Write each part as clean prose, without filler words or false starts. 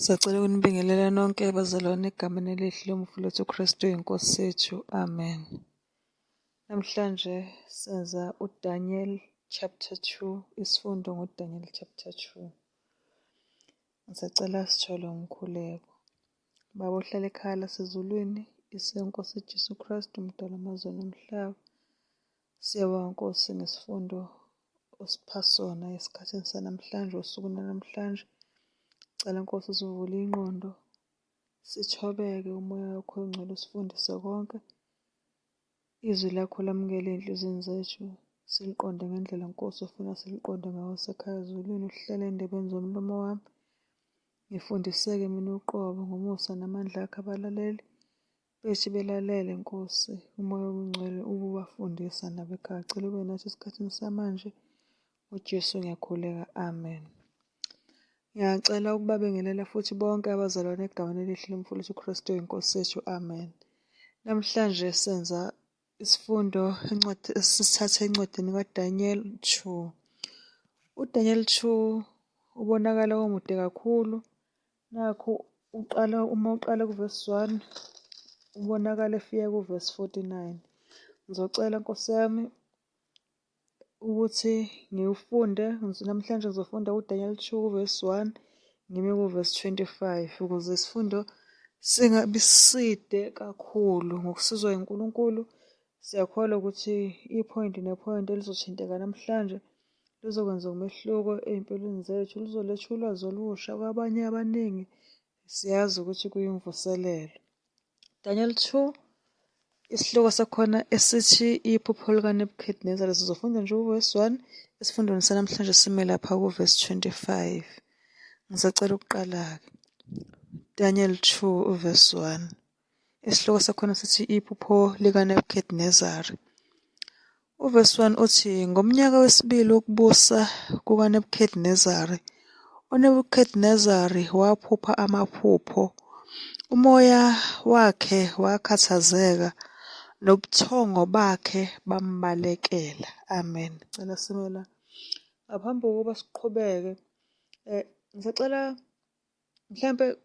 Sacela ukunibingelela nonke bazalwane egameni elihle lomfowethu uKristu iNkosi yethu. Amen. Namhlanje senza uDaniel chapter 2, isifundo ngoDaniel chapter 2. Ngisacela sithole umkhuleko. Baba ohlala ekhaya lasezulwini, isenkosi Jesu Kristu, umdala amazwe nomhlaba. Siyabonga Nkosi ngesifundo osipha sona esikhathini sanamhlanje, osukwini lwanamhlanje. Cela Nkosi usivule ingqondo, sithobeke umoya wakho ongcwele usifundise konke. Izwi lakho lamukele ey'nhliziyweni zethu, siliqonde ngendlela Nkosi ofuna siliqonde ngayo sekhaya ezulwini, uhlele ey'ndebeni zomlomo wami. Ngifundiseke mina uqobo ngomusa namandla akho abalaleli. Bethi belalele Nkosi, umoya ongcwele ububafundisa nabo ekhaya. Cela ube nathi esikhathini samanje. UJesu ngiyakhuleka. Amen. Ngiyacela ukubabingelela futhi bonke abazalwane egameni elihle lomfowethu uKristu iNkosi yethu. Amen. Namhlanje senza isifundo incwadi esisithatha encwadini kaDaniel 2. UDaniel 2 ubonakala umude kakhulu. Nakhu uqala uma uqala kuvesi 1 ubonakala efika kuvesi 49. Ngizocela Nkosi yami ukuthi ngiwufunde namhlanje ngizofunda uDaniel 2 kuvesi 1 ngime kuvesi 25 ukuze isifundo singabi side kakhulu. Ngokusizwa uNkulunkulu siyakholwa ukuthi iphoyinti nephoyinti elizothinteka namhlanje lizokwenza umehluko ey'mpilweni zethu, lizoletha ulwazi olusha kwabanye abaningi. Siyazi ukuthi kuyimvuselelo. Daniel 2 isihloko sakhona esithi iphupho likaNebuchadnezzar. Sizofunda nje uvesi 1 esifundweni sanamhlanje sime lapha kuvesi 25. Ngisacela ukuqala-ke. Daniel 2 uvesi 1. Isihloko sakhona sithi iphupho likaNebuchadnezzar. Uvesi 1 uthi ngomnyaka wesibili wokubusa kukaNebuchadnezzar, uNebuchadnezzar waphupha amaphupho. Umoya wakhe wakhathazeka nobuthongo bakhe bambalekela. Amen. Cela sime la. Ngaphambi kokuba siqhubeke, ngisacela mhlampe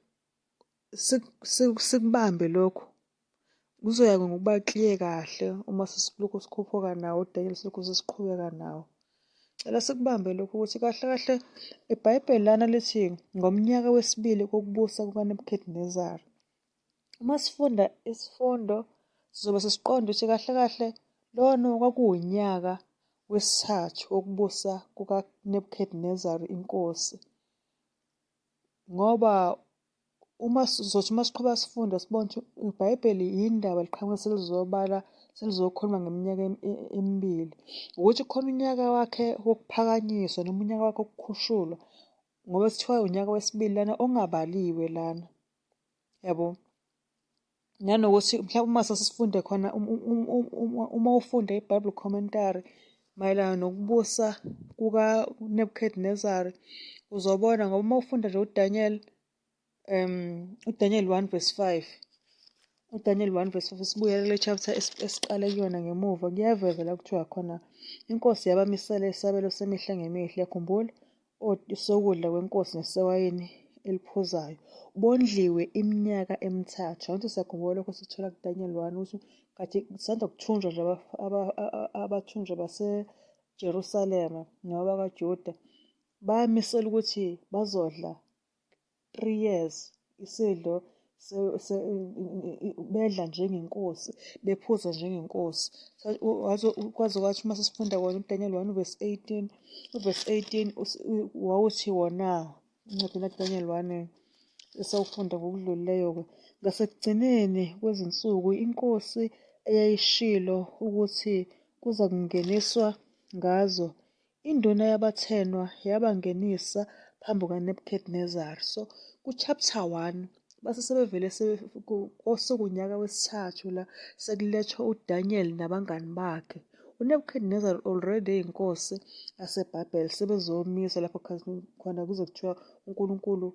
sikubambe lokhu. Kuzoya ngokuba clear kahle uma sesilokhu sikhuphuka nawo uDaniel silokhu sesiqhubeka nawo. Cela sikubambe lokhu ukuthi kahle kahle iBhayibheli lana lithi ngomnyaka wesibili kokubusa kukaNebuchadnezzar. Uma sifunda isifundo sizobe sesiqonda ukuthi kahle kahle lona kwakuwunyaka wesithathu wokubusa kukaNebuchadnezzar inkosi. Ngoba uma sizothi uma siqhuba sifunda sibone ukuthi iBhayibheli yindaba liqhamuka selizobala selizokhuluma ngeminyaka emibili. Ukuthi khona unyaka wakhe wokuphakanyiswa noma unyaka wakhe wokukhushulwa ngoba kuthiwa unyaka wesibili lana ongabaliwe lana, yabo. Nanokuthi mhlawumbe uma sesifunde khona uma ufunda i-Bible commentary mayelana nokubusa kukaNebuchadnezzar uzobona ngoba uma ufunda nje uDaniel uDaniel 1 verse 5 uDaniel 1 verse 5 sibuyele kule chapter esiqale kuyona ngemuva kuyaveza la kuthiwa khona inkosi yabamisela isabelo semihla ngemihla yakhumbula sokudla kwenkosi nesewayini eliphuzayo bondliwe iminyaka emithathu. Angithi siyakhumbula lokho sikuthola kuDaniel 1 ukuthi kade kusanda kuthunjwa nje abathunjwa baseJerusalema noma bakaJuda bamisela ukuthi bazodla 3 years isidlo bedla njengenkosi bephuza njengenkosi. Kwaze kwathi uma sesifunda kona uDaniel 1 verse 18 uverse 18 wawuthi wona incwadi kaDaniel 1 esawufunda ngokudlulileyo-ke ngasekugcineni kwezinsuku inkosi eyayishilo ukuthi kuza kungeniswa ngazo induna yabathenwa yabangenisa phambi kukaNebuchadnezzar. So ku-chapter 1 base sebevele osekunyaka wesithathu la sekulethwa uDaniel nabangani bakhe. UNebuchadnezzar already eyinkosi yaseBhabheli sebezomisa lapho khona kuze kuthiwa uNkulunkulu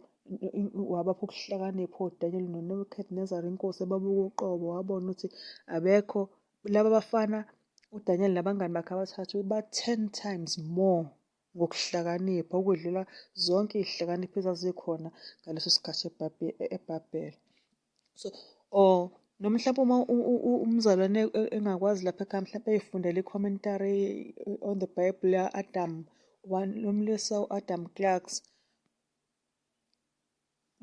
wabapha ukuhlakanipha oDaniel noNebuchadnezzar inkosi ebabuka uqobo wabona ukuthi abekho laba bafana uDaniel nabangani bakhe abathathu ba-10 times more. ngokuhlakanipha ukwedlula zonke iy'hlakaniphi ezazikhona ngaleso sikhathi eBhabhele. So or noma mhlawumpe uma umzalwane engakwazi lapha ekhaya mhlawumpe ey'fundele i-commentary on the Bible ya-Adam, lomlisa u-Adam Clarks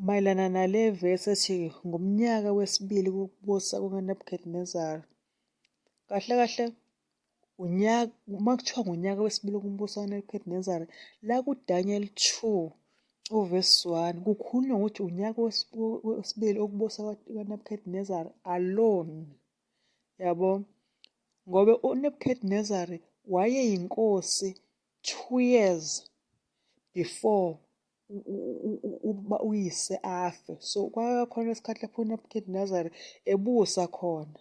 mayelana nale vesi ethi ngomnyaka wesibili kokubusa kukaNebuchadnezzar. Kahle kahle unyaka uma kuthiwa ngonyaka wesibili kumbuso kaNebuchadnezzar la kuDaniel 2 uvesi 1 kukhulunywa ngokuthi unyaka wesibili okubusa kaNebuchadnezzar alone yabo ngoba uNebuchadnezzar wayeyinkosi 2 years before uba uyise afe so kwakhona isikhathi lapho uNebuchadnezzar ebusa khona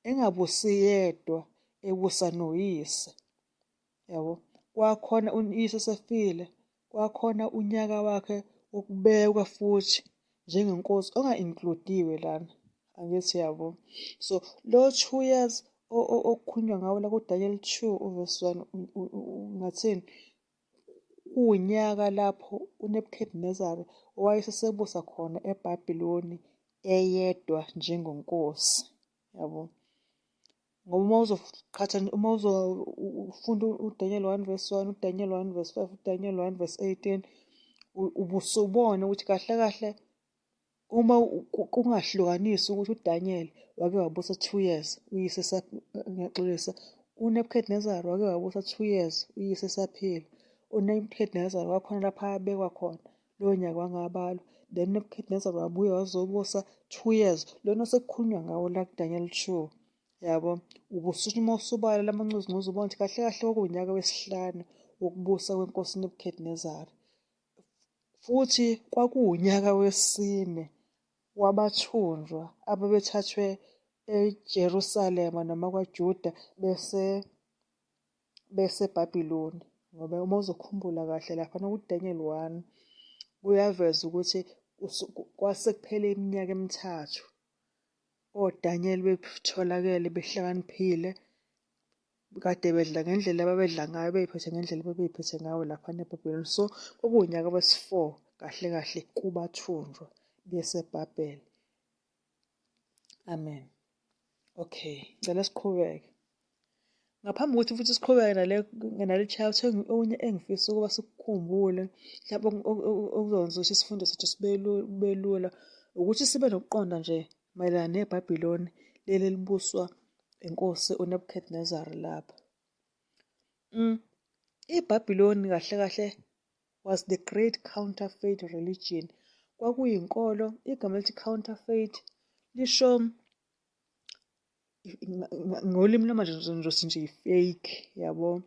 engabusi yedwa ebusa noyise yabo. Kwakhona uyise esefile, kwakhona unyaka wakhe wokubekwa futhi njengenkosi onga-include-iwe lana, angithi yabo. So lo 2 years okukhulunywa ngawo la kuDaniel 2 uvesi 1 ungathini? Kuwunyaka lapho uNebuchadnezzar owayesesebusa khona eBhabhiloni eyedwa njengenkosi yabo. Ngoba uma uzoqhatha uma uzofunda uDaniel 1 verse 1, uDaniel 1 verse 5, uDaniel 1 verse 18 ubusubona ukuthi kahle kahle uma kungahlukanisi ukuthi uDaniel wake wabusa 2 years uyise ngiyaxolisa uNebuchadnezzar wake wabusa 2 years uyise esaphila. UNebuchadnezzar wakhona lapha abekwa khona lowo nyaka wangabalwa then uNebuchadnezzar wabuye wazobusa 2 years lona osekukhulunywa ngawo la kuDaniel 2 yabo. Ubusuthi uma usubala lamancozuncozu ubona ukuthi kahle kahle kwakuwunyaka wesihlanu wokubusa kwenkosi uNebuchadnezzar futhi kwakuwunyaka wesine wabathunjwa ababethathwe eJerusalema noma kwaJuda bese beseBhabhiloni ngoba uma uzokhumbula kahle laphana kuDaniel 1 kuyaveza ukuthi kwase kuphele iminyaka emithathu oDaniel betholakele behlakaniphile kade bedla ngendlela ababedla ngayo bey'phethe ngendlela ababey'phethe ngayo laphana eBhabhiloni. So kwakuwunyaka wesi-four kahle kahle kubathunjwa beseBhabhele. Amen. Okay, ngicela siqhubeke. Ngaphambi kokuthi futhi siqhubeke nale nale chapter okunye engifisa ukuba sikukhumbule mhlawumbe okuzokwenza ukuthi isifundo sethu sibe lula ukuthi sibe nokuqonda nje mayelana neBhabhiloni leli elibuswa inkosi uNebuchadnezzar lapha. IBhabhiloni kahle kahle was the great counterfeit religion. Kwakuyinkolo, igama elithi counterfeit lisho ngolimi lwamanje ngizothi nje i-fake yabo,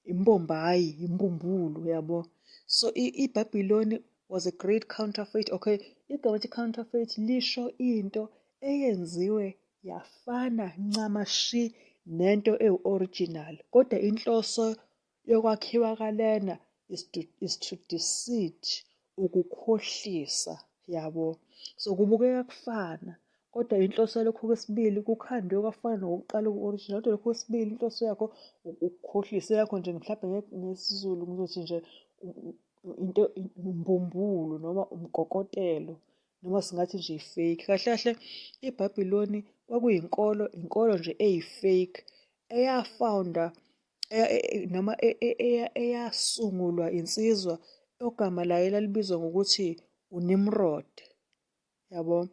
imbombayi, imbumbulu yabo. So iBhabhiloni was a great counterfeit. Okay, igama elithi counterfeit lisho into eyenziwe yafana ncamashi nento ewu-original kodwa inhloso yokwakhiwa kalena is to deceit, ukukhohlisa yabo. So kubukeka kufana kodwa inhloso yalokhu kwesibili kukhandwe kwafana nokokuqala oku-original kodwa lokhu kwesibili inhloso yakho ukukhohlisa yakho nje mhlawumbe ngesiZulu ngizothi nje into imbumbulu noma umkokotelo noma singathi nje i-fake. Kahle kahle iBhabhiloni kwakuyinkolo, inkolo nje eyi-fake eyafounda noma eyasungulwa insizwa ogama layo elalibizwa ngokuthi uNimrod yabo.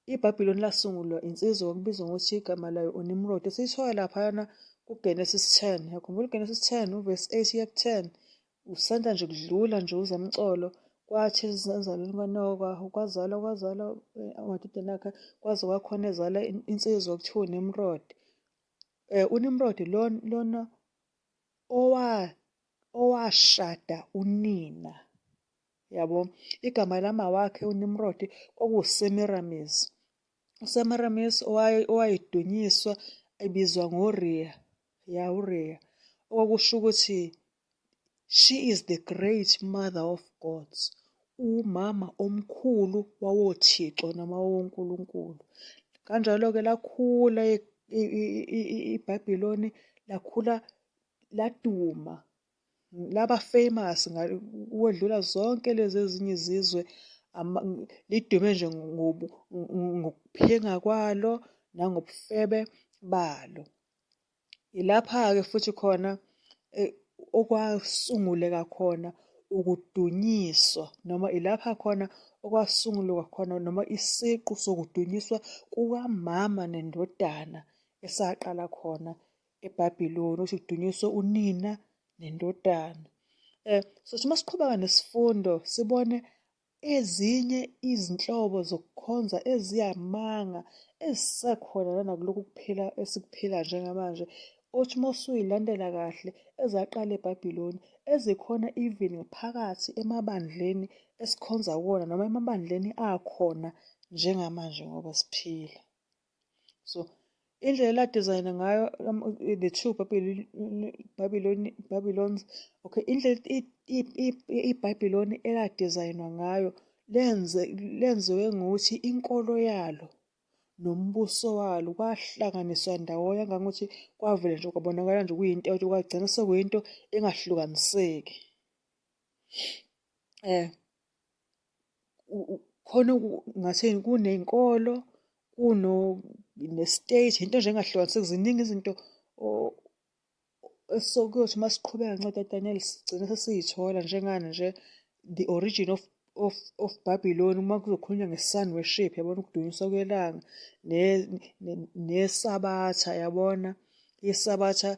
IBhabhiloni lasungulwa insizwa okubizwa ngokuthi igama layo uNimrod. Esiyithola laphayana kuGenesis 10. Uyakhumbula uGenesis 10 uvesi 8 kuya ku-10 usanda nje kudlula nje uzamcolo kwathi enzalweni kaNowa kwazalwa kwazalwa amadodana akhe kwaze kwakhona ezala insizwa okuthiwa uNimrod. UNimrod lona owashada unina yabo. Igama lama wakhe uNimrod kwakuwuSemiramis. USemiramis owayedunyiswa ebizwa ngoRiya, ya uRiya, okwakusho ukuthi she is the great mother of gods, umama omkhulu wawothixo noma wonkulunkulu. Kanjalo-ke lakhula iBhabhiloni lakhula laduma. Laba famous ukwedlula zonke lezi ezinye izizwe, lidume nje ngokuphinga kwalo nangobufebe balo. Yilapha-ke futhi khona okwasunguleka khona ukudunyiswa noma ilapha khona okwasungulwa khona noma isiqu sokudunyiswa kukamama nendodana esaqala khona eBhabhiloni, ukuthi kudunyiswe unina nendodana. Sothi uma siqhubeka nesifundo sibone ezinye izinhlobo zokukhonza eziyamanga ezisekhona lana kulokhu kuphila esikuphila njengamanje, othi uma usuyilandela kahle ezaqala eBhabhiloni, ezikhona even phakathi emabandleni esikhonza kuwona noma emabandleni akhona njengamanje ngoba siphila. So indlela eladizayina ngayo the two Babylon, Babylons, okay, indlela iBhabhiloni eladizayinwa ngayo lenze lenziwe ngokuthi inkolo yalo nombuso walo kwahlanganiswa ndawonye kangangokuthi kwavele nje kwabonakala nje kuyinto eyodwa, kwagcina sekuyinto engahlukaniseki. Khona ngathini kunenkolo kuno ne-state, into nje engahlukaniseki. Ziningi izinto esikuyothi uma siqhubeka ngencwadi kaDaniel sigcine sesiyithola njengani nje the origin of Babylon, uma kuzokhulunywa nge-sun worship, yabona, ukudunyiswa kwelanga nesabatha, yabona, iSabatha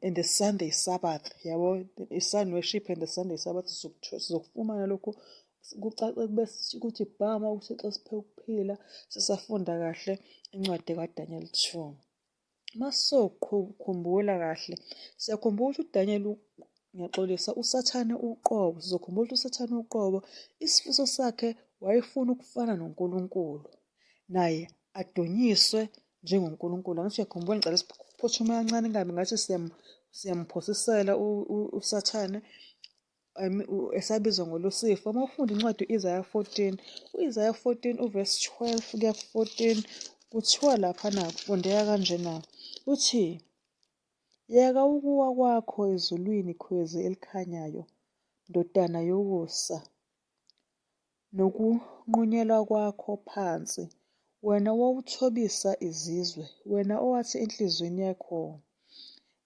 and the Sunday Sabbath, yabo, i-sun worship and the Sunday Sabbath. Sizokufumana lokhu kucace kube ukuthi bhama uThixo siphe ukuphila sisafunda kahle incwadi kaDaniel 2. Masokhumbula kahle, siyakhumbula ukuthi uDaniel, ngiyaxolisa, uSathane uqobo, sizokhumbula ukuthi uSathane uqobo isifiso sakhe wayefuna ukufana noNkulunkulu, naye adunyiswe njengoNkulunkulu. Angithi uyakhumbula, ngicela siphuthume kancane kabi ngathi siyamphosisela uSathane esabizwa ngoLusifa. Uma ufunda incwadi u-Isaya 14, u-Isaya 14 uvesi 12 kuya ku-14, kuthiwa laphana kufundeka kanjena, uthi, yeka ukuwa kwakho ezulwini khwezi elikhanyayo, ndodana yokusa, nokunqunyelwa kwakho phansi, wena owawuthobisa izizwe, wena owathi enhliziyweni yakho,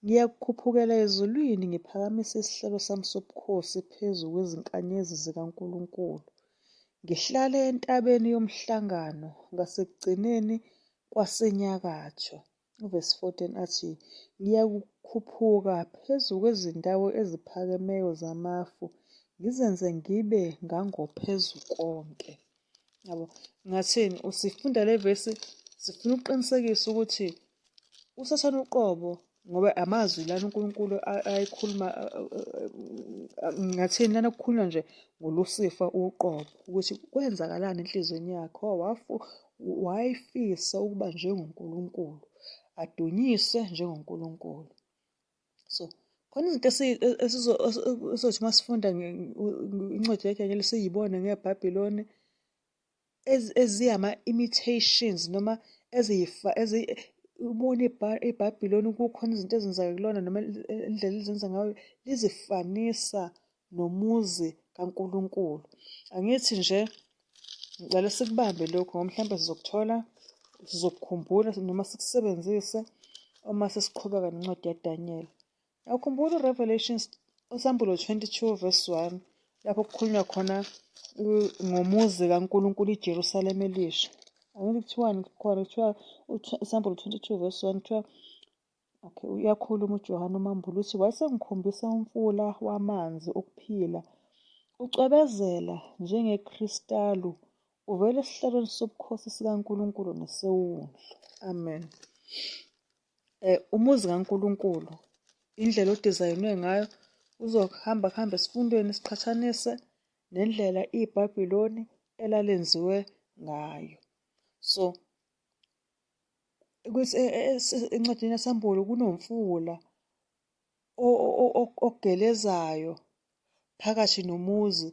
ngiyakukhuphukela ezulwini, ngiphakamise isihlalo sami sobukhosi phezu kwezinkanyezi zikaNkulunkulu, ngihlale entabeni yomhlangano ngasekugcineni kwasenyakatho. Uvesi 14 athi, ngiyakukhuphuka phezu kwezindawo eziphakemeyo zamafu, ngizenze ngibe ngangophezukonke. Yabo, ngathini usifunda le vesi sifuna ukuqinisekisa ukuthi uSathane uqobo, ngoba amazwi lana uNkulunkulu ayikhuluma, ngathini lana kukhulunywa nje ngoLusifa uqobo, ukuthi kwenzakalani enhliziyweni yakhe, wayefisa ukuba njengoNkulunkulu, adunyiswe njengoNkulunkulu. So khona izinto esizothi uma sifunda incwadi kaDaniel siyibone ngeBhabhiloni eziyama-imitations noma eziyifa ubone iBhabhiloni kukhona izinto ezenzeka kulona noma indlela elizenza ngayo lizifanisa nomuzi kaNkulunkulu. Angithi nje ngicela sikubambe lokhu ngoba mhlawumbe sizokuthola, sizokukhumbula noma sikusebenzise uma sesiqhubeka nencwadi yaDaniel. Awukhumbula uRevelations, uSambulo 22 verse 1, lapho kukhulunywa khona ngomuzi kaNkulunkulu iJerusalema elisha. Angithi kuthiwani khona, kuthiwa uSambulo 22 verse 1 kuthiwa, okay, uyakhuluma uJohane uMambulu uthi, wayesengikhombisa umfula wamanzi okuphila, ucwebezela njengekristalu, uvela esihlalweni sobukhosi sikaNkulunkulu nesewundlu. Amen. Umuzi kaNkulunkulu, indlela odizayinwe ngayo, uzohamba kuhambe esifundweni siqhathanise nendlela iBhabhiloni elalenziwe ngayo. So encwadini yaSambulo kunomfula ogelezayo phakathi nomuzi.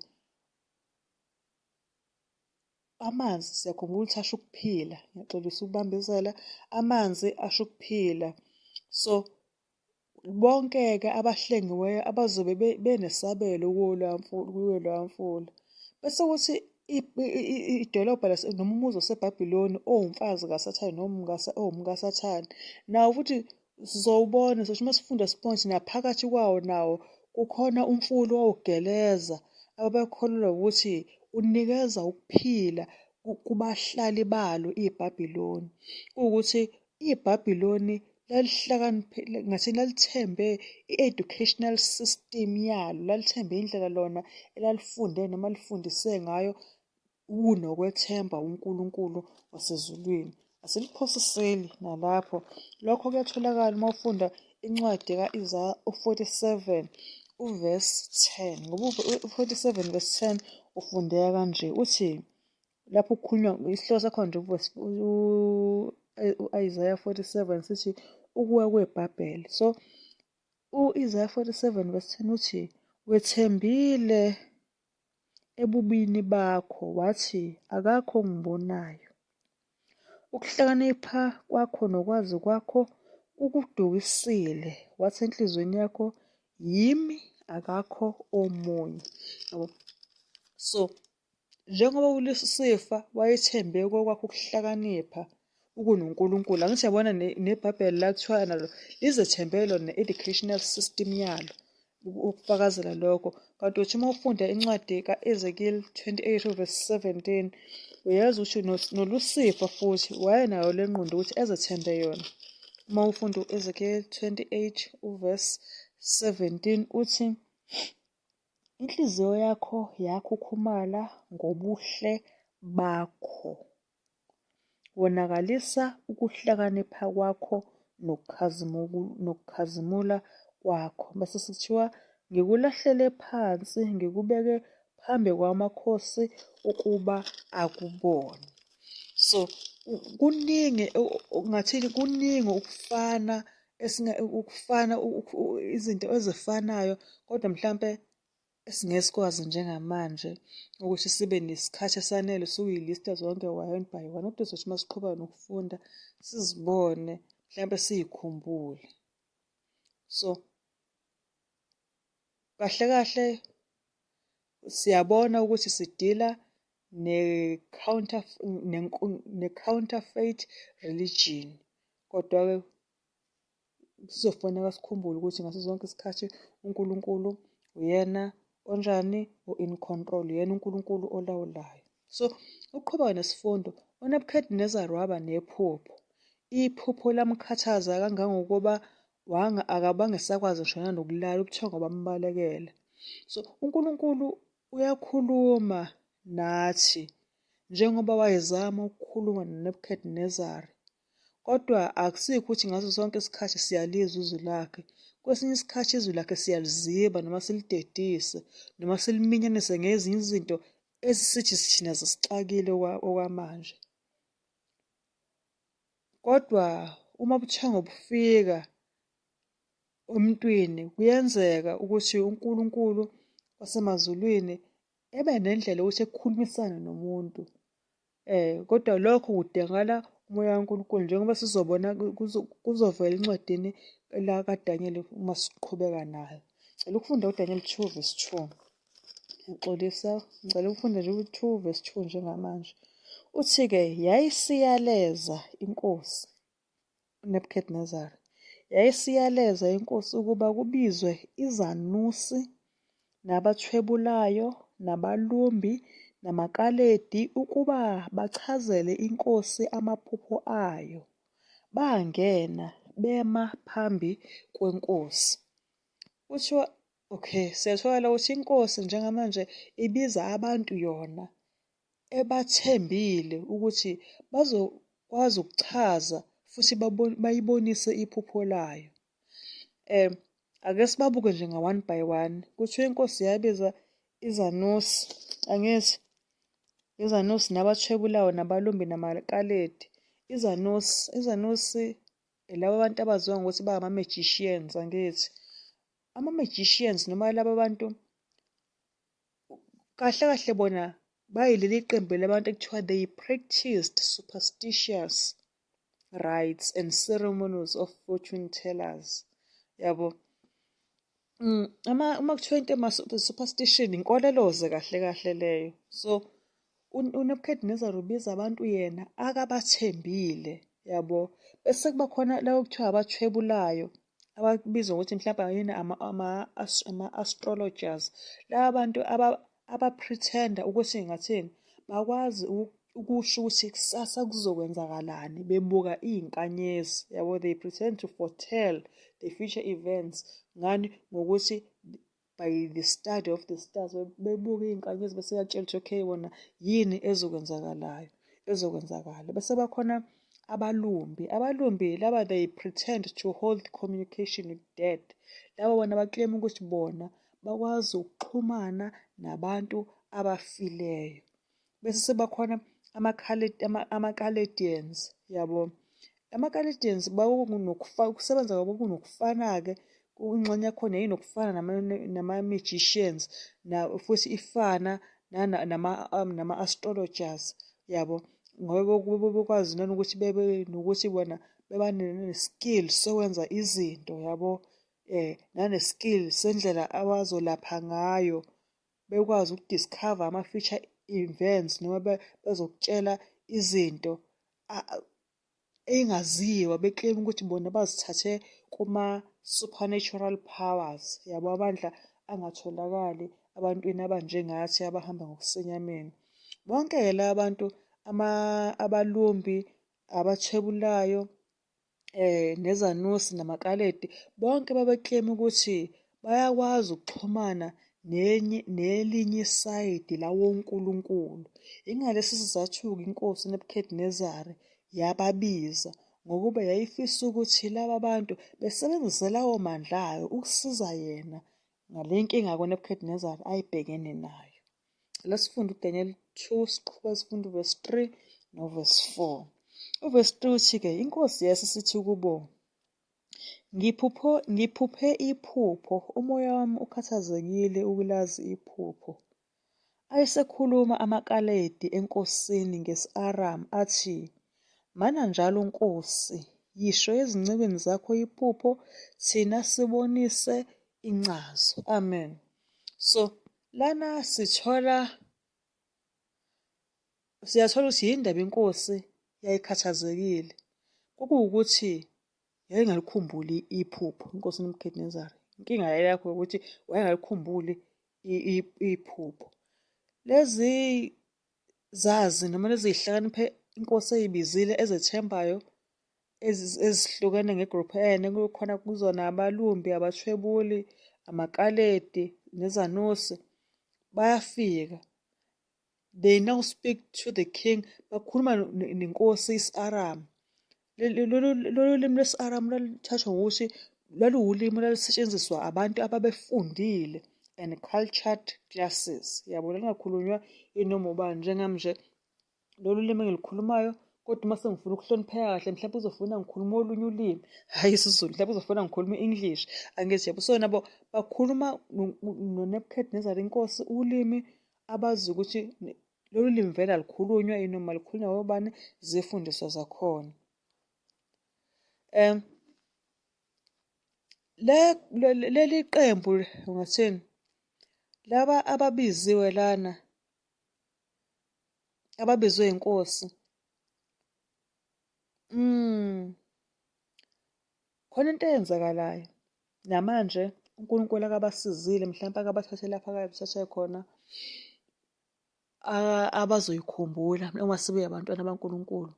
Amanzi siyakhumbula ukuthi asho ukuphila, ngiyaxolisa ukubambezela, amanzi asho ukuphila. So Bonke-ke abahlengiweyo abazobe benesabelo kuwo loya mfula. Bese kuthi idolobha noma umuzi waseBhabhiloni owumfazi kaSathane noma owumkaSathane, nawo futhi sizowubona, sothi uma sifunda sibone ukuthi naphakathi kwawo nawo kukhona umfula owawugeleza ababekholelwa ukuthi unikeza ukuphila kubahlali balo iBhabhiloni. Kuwukuthi iBhabhiloni lalihlakaniphile, ngathini lalithembe i-educational system yalo, lalithembe indlela lona elalifunde noma lifundise ngayo kunokwethemba uNkulunkulu wasezulwini. Asiliphosiseli nalapho. Lokho kuyatholakala uma ufunda incwadi ka-Isaya u-47 uvesi 10, ngoba u-47 verse 10 ufundeka kanje, uthi lapho kukhulunywa isihloko sakhona nje u-Isaya 47 sithi ukuwa kweBhabhele. So u-Isaya 47 verse 10 uthi wethembile ebubini bakho wathi akakho ongibonayo. Ukuhlakanipha kwakho nokwazi kwakho kukudukisile, wathi enhliziyweni yakho yimi akakho omunye. Yabo? So njengoba uLusifa wayethembe kokwakhe ukuhlakanipha ukunoNkulunkulu, angithi yabona neBhayibheli la kuthiwa nalo lizethembe lona ne-educational system yalo ukufakazela lokho. Kanti uthi uma ufunda incwadi ka-Ezekiel 28 verse 17 uyezwa ukuthi noLusifa futhi wayenayo le ngqondo ukuthi ezethembe yona. Uma ufunda u-Ezekiel 28 uverse 17 uthi inhliziyo yakho yakhukhumala ngobuhle bakho, wonakalisa ukuhlakanipha kwakho nokukhazimula kwakho. Bese sekuthiwa ngikulahlele phansi, ngikubeke phambi kwamakhosi ukuba akubone. So kuningi ngathini, kuningi ukufana ukufana izinto ezifanayo kodwa mhlampe esingeke sikwazi njengamanje ukuthi sibe nesikhathi esanele sokuyilista zonke one by one. Kodwa sizothi uma siqhubeka nokufunda sizibone mhlampe siy'khumbule. So kahle kahle siyabona ukuthi sidila ne-counter ne-counterfeit religion kodwa-ke kuzofuneka sikhumbule ukuthi ngaso sonke isikhathi uNkulunkulu uyena onjani o-in control, uyena uNkulunkulu olawulayo. So ukuqhubeka nesifundo, uNebuchadnezzar waba nephupho. Iphupho lamkhathaza kangangokuba wanga akabange esakwazi ngisho nanokulala, ubuthongo bambalekela. So uNkulunkulu uyakhuluma nathi njengoba wayezama ukukhuluma noNebuchadnezzar. Kodwa akusikho ukuthi ngaso sonke isikhathi siyalizwa izwi lakhe. Kwesinye isikhathi izwi lakhe siyaliziba noma silidedise noma siliminyanise ngezinye izinto esisithi thina zisixakile okwamanje. Kodwa uma ubuthongo bufika emntwini kuyenzeka ukuthi uNkulunkulu wasemazulwini ebe nendlela yokuthi ekhulumisane nomuntu. Kodwa lokho kudingakala umoya kaNkulunkulu njengoba sizobona kuzovela encwadini la kaDaniel uma siqhubeka nayo. Ngicela ukufunda uDaniel 2 verse 2. Ngixolisa, ngicela ukufunda nje u-2 verse 2 njengamanje. Uthi-ke yayisiyaleza inkosi uNebuchadnezzar yayisiyaleza inkosi ukuba kubizwe izanusi nabathwebulayo nabalumbi namaKaledi ukuba bachazele inkosi amaphupho ayo. Bangena bema phambi kwenkosi. Kuthiwa okay, siyathola ukuthi inkosi njengamanje ibiza abantu yona ebathembile ukuthi bazokwazi ukuchaza futhi bayibonise iphupho layo. Ake sibabuke nje nga-one by one. Kuthiwa inkosi yabiza izanusi, angithi? Izanusi nabathwebulayo nabalumbi namaKaledi. Izanusi, izanusi laba bantu abaziwa ngokuthi bangama-magicians, angithi? Ama-magicians noma laba bantu kahle kahle bona bayileli qembu labantu ekuthiwa they practiced superstitious rites and ceremonies of fortune tellers. Yabo. Uma kuthiwa into superstition inkoleloze kahle kahle leyo. So uNebuchadnezzar ubiza abantu yena akabathembile yabo. Bese kuba khona laba okuthiwa abathwebulayo ababizwa ngokuthi mhlawumbe yini ama-astrologers. Laba bantu aba-pretend-a ukuthi ngathini bakwazi ukusho ukuthi kusasa kuzokwenzakalani bebuka iy'nkanyezi yabo. They pretend to foretell the future events ngani ngokuthi by the study of the stars bebuka iy'nkanyezi bese yatshela ukuthi okay wona yini ezokwenzakalayo ezokwenzakala. Bese bakhona abalumbi, abalumbi laba they pretend to hold communication with dead. Laba bona ba-claim ukuthi bona bakwazi ukuxhumana nabantu abafileyo. Bese sebakhona ama-Chaldeans yabo. Ama-Chaldeans ukusebenza kwabo kunokufana-ke ingxenye yakhona yayinokufana nama-magicians futhi ifana nama-astrologers yabo ngoba bekwazi nanokuthi bebe nokuthi bona beba ne-skill sokwenza izinto yabo nane-skill sendlela abazolapha ngayo bekwazi uku-discover ama-future events noma bezokutshela izinto ey'ngaziwa be-claim ukuthi bona bazithathe kuma-supernatural powers yabo, amandla angatholakali ebantwini abanjengathi abahamba ngokusenyameni. Bonke-ke la bantu abalumbi, abathwebulayo nezanusi namakaledi bonke babe-claim ukuthi bayakwazi ukuxhumana nelinye isayidi lawonkulunkulu. Ingalesi sizathu-ke inkosi uNebuchadnezzar yababiza ngokuba yayifisa ukuthi laba bantu besebenzise lawo mandla ayo ukusiza yena ngale nkinga uNebuchadnezzar ayibhekene nayo. Cela sifunde uDaniel 2 siqhubeka sifunde uvesi 3 novesi 4. Uvesi 3 uthi-ke inkosi yasisithi kubo, ngiphuphe iphupho, umoya wami ukhathazekile ukulazi iphupho. Ayesekhuluma amaKaledi enkosini ngesi-Aramu athi, Mana njalo nkosi, yisho ezincekwini zakho iphupho, thina sibonise incazo. Amen. So lana sithola siyathola ukuthi yindaba inkosi yayikhathazekile. Kwakuwukuthi yayingalikhumbuli iphupho inkosi uNebuchadnezzar. Inkinga yayakho ukuthi wayengalikhumbuli iphupho. Lezi zazi noma lezi zihlakaniphe inkosi eyibizile ezethembayo ezihlukene nge-group ene kukhona kuzona abalumbi, abathwebuli, amakaledi nezanusi bayafika. They now speak to the king, bakhuluma nenkosi isi-Aramu. Lolu limi lwesi-Aramu lwaluthathwa ngokuthi lwaluwulimi olwalusetshenziswa abantu ababefundile and cultured classes. Yabo lalingakhulunywa inoma ubani njengami nje lolu limi engilikhulumayo kodwa uma sengifuna ukuhlonipheka kahle mhlawumbe uzofuna ngikhuluma olunye ulimi hhayi isiZulu mhlawumbe uzofuna ngikhuluma i-English angithi yabo. So nabo bakhuluma noNebuchadnezzar inkosi ulimi abazi ukuthi lolu limi vele alukhulunywa yinoma lukhulunywa obani zifundiswa zakhona. Leli qembu ungathini laba ababiziwe lana ababizwe inkosi khona into eyenzakalayo namanje uNkulunkulu akabasizile mhlawumpe akabathathe lapha akabathathe khona abazoyikhumbula uma sebeyabantwana baNkulunkulu.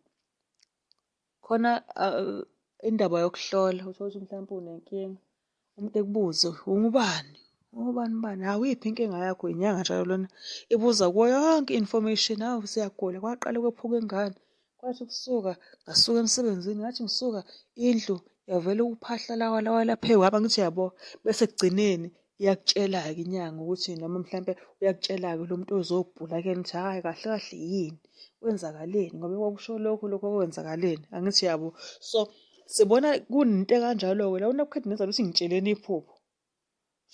Khona indaba yokuhlola uthole ukuthi mhlawumpe unenkinga umuntu ekubuze ungubani, ungubani bani, hawu iyiphi inkinga yakho inyanga njalo lona ibuza kuwo yonke i-information, hawu siyagula kwaqale kwephuka ingane. Kwathi kusuka ngasuka emsebenzini ngathi ngisuka indlu yavele uphahla lawa lawa lapha haba ngithi uyabo bese ekugcineni iyakutshela-ke inyanga ukuthi noma mhlampe uyakutshela-ke lo muntu ozobhula kuyena ukuthi hhayi kahle kahle yini kwenzakaleni ngoba kwakusho lokhu lokhu kwenzakaleni angithi yabo. So sibona kunento ekanjalo-ke la uNebuchadnezzar uthi ngitsheleni iphupho.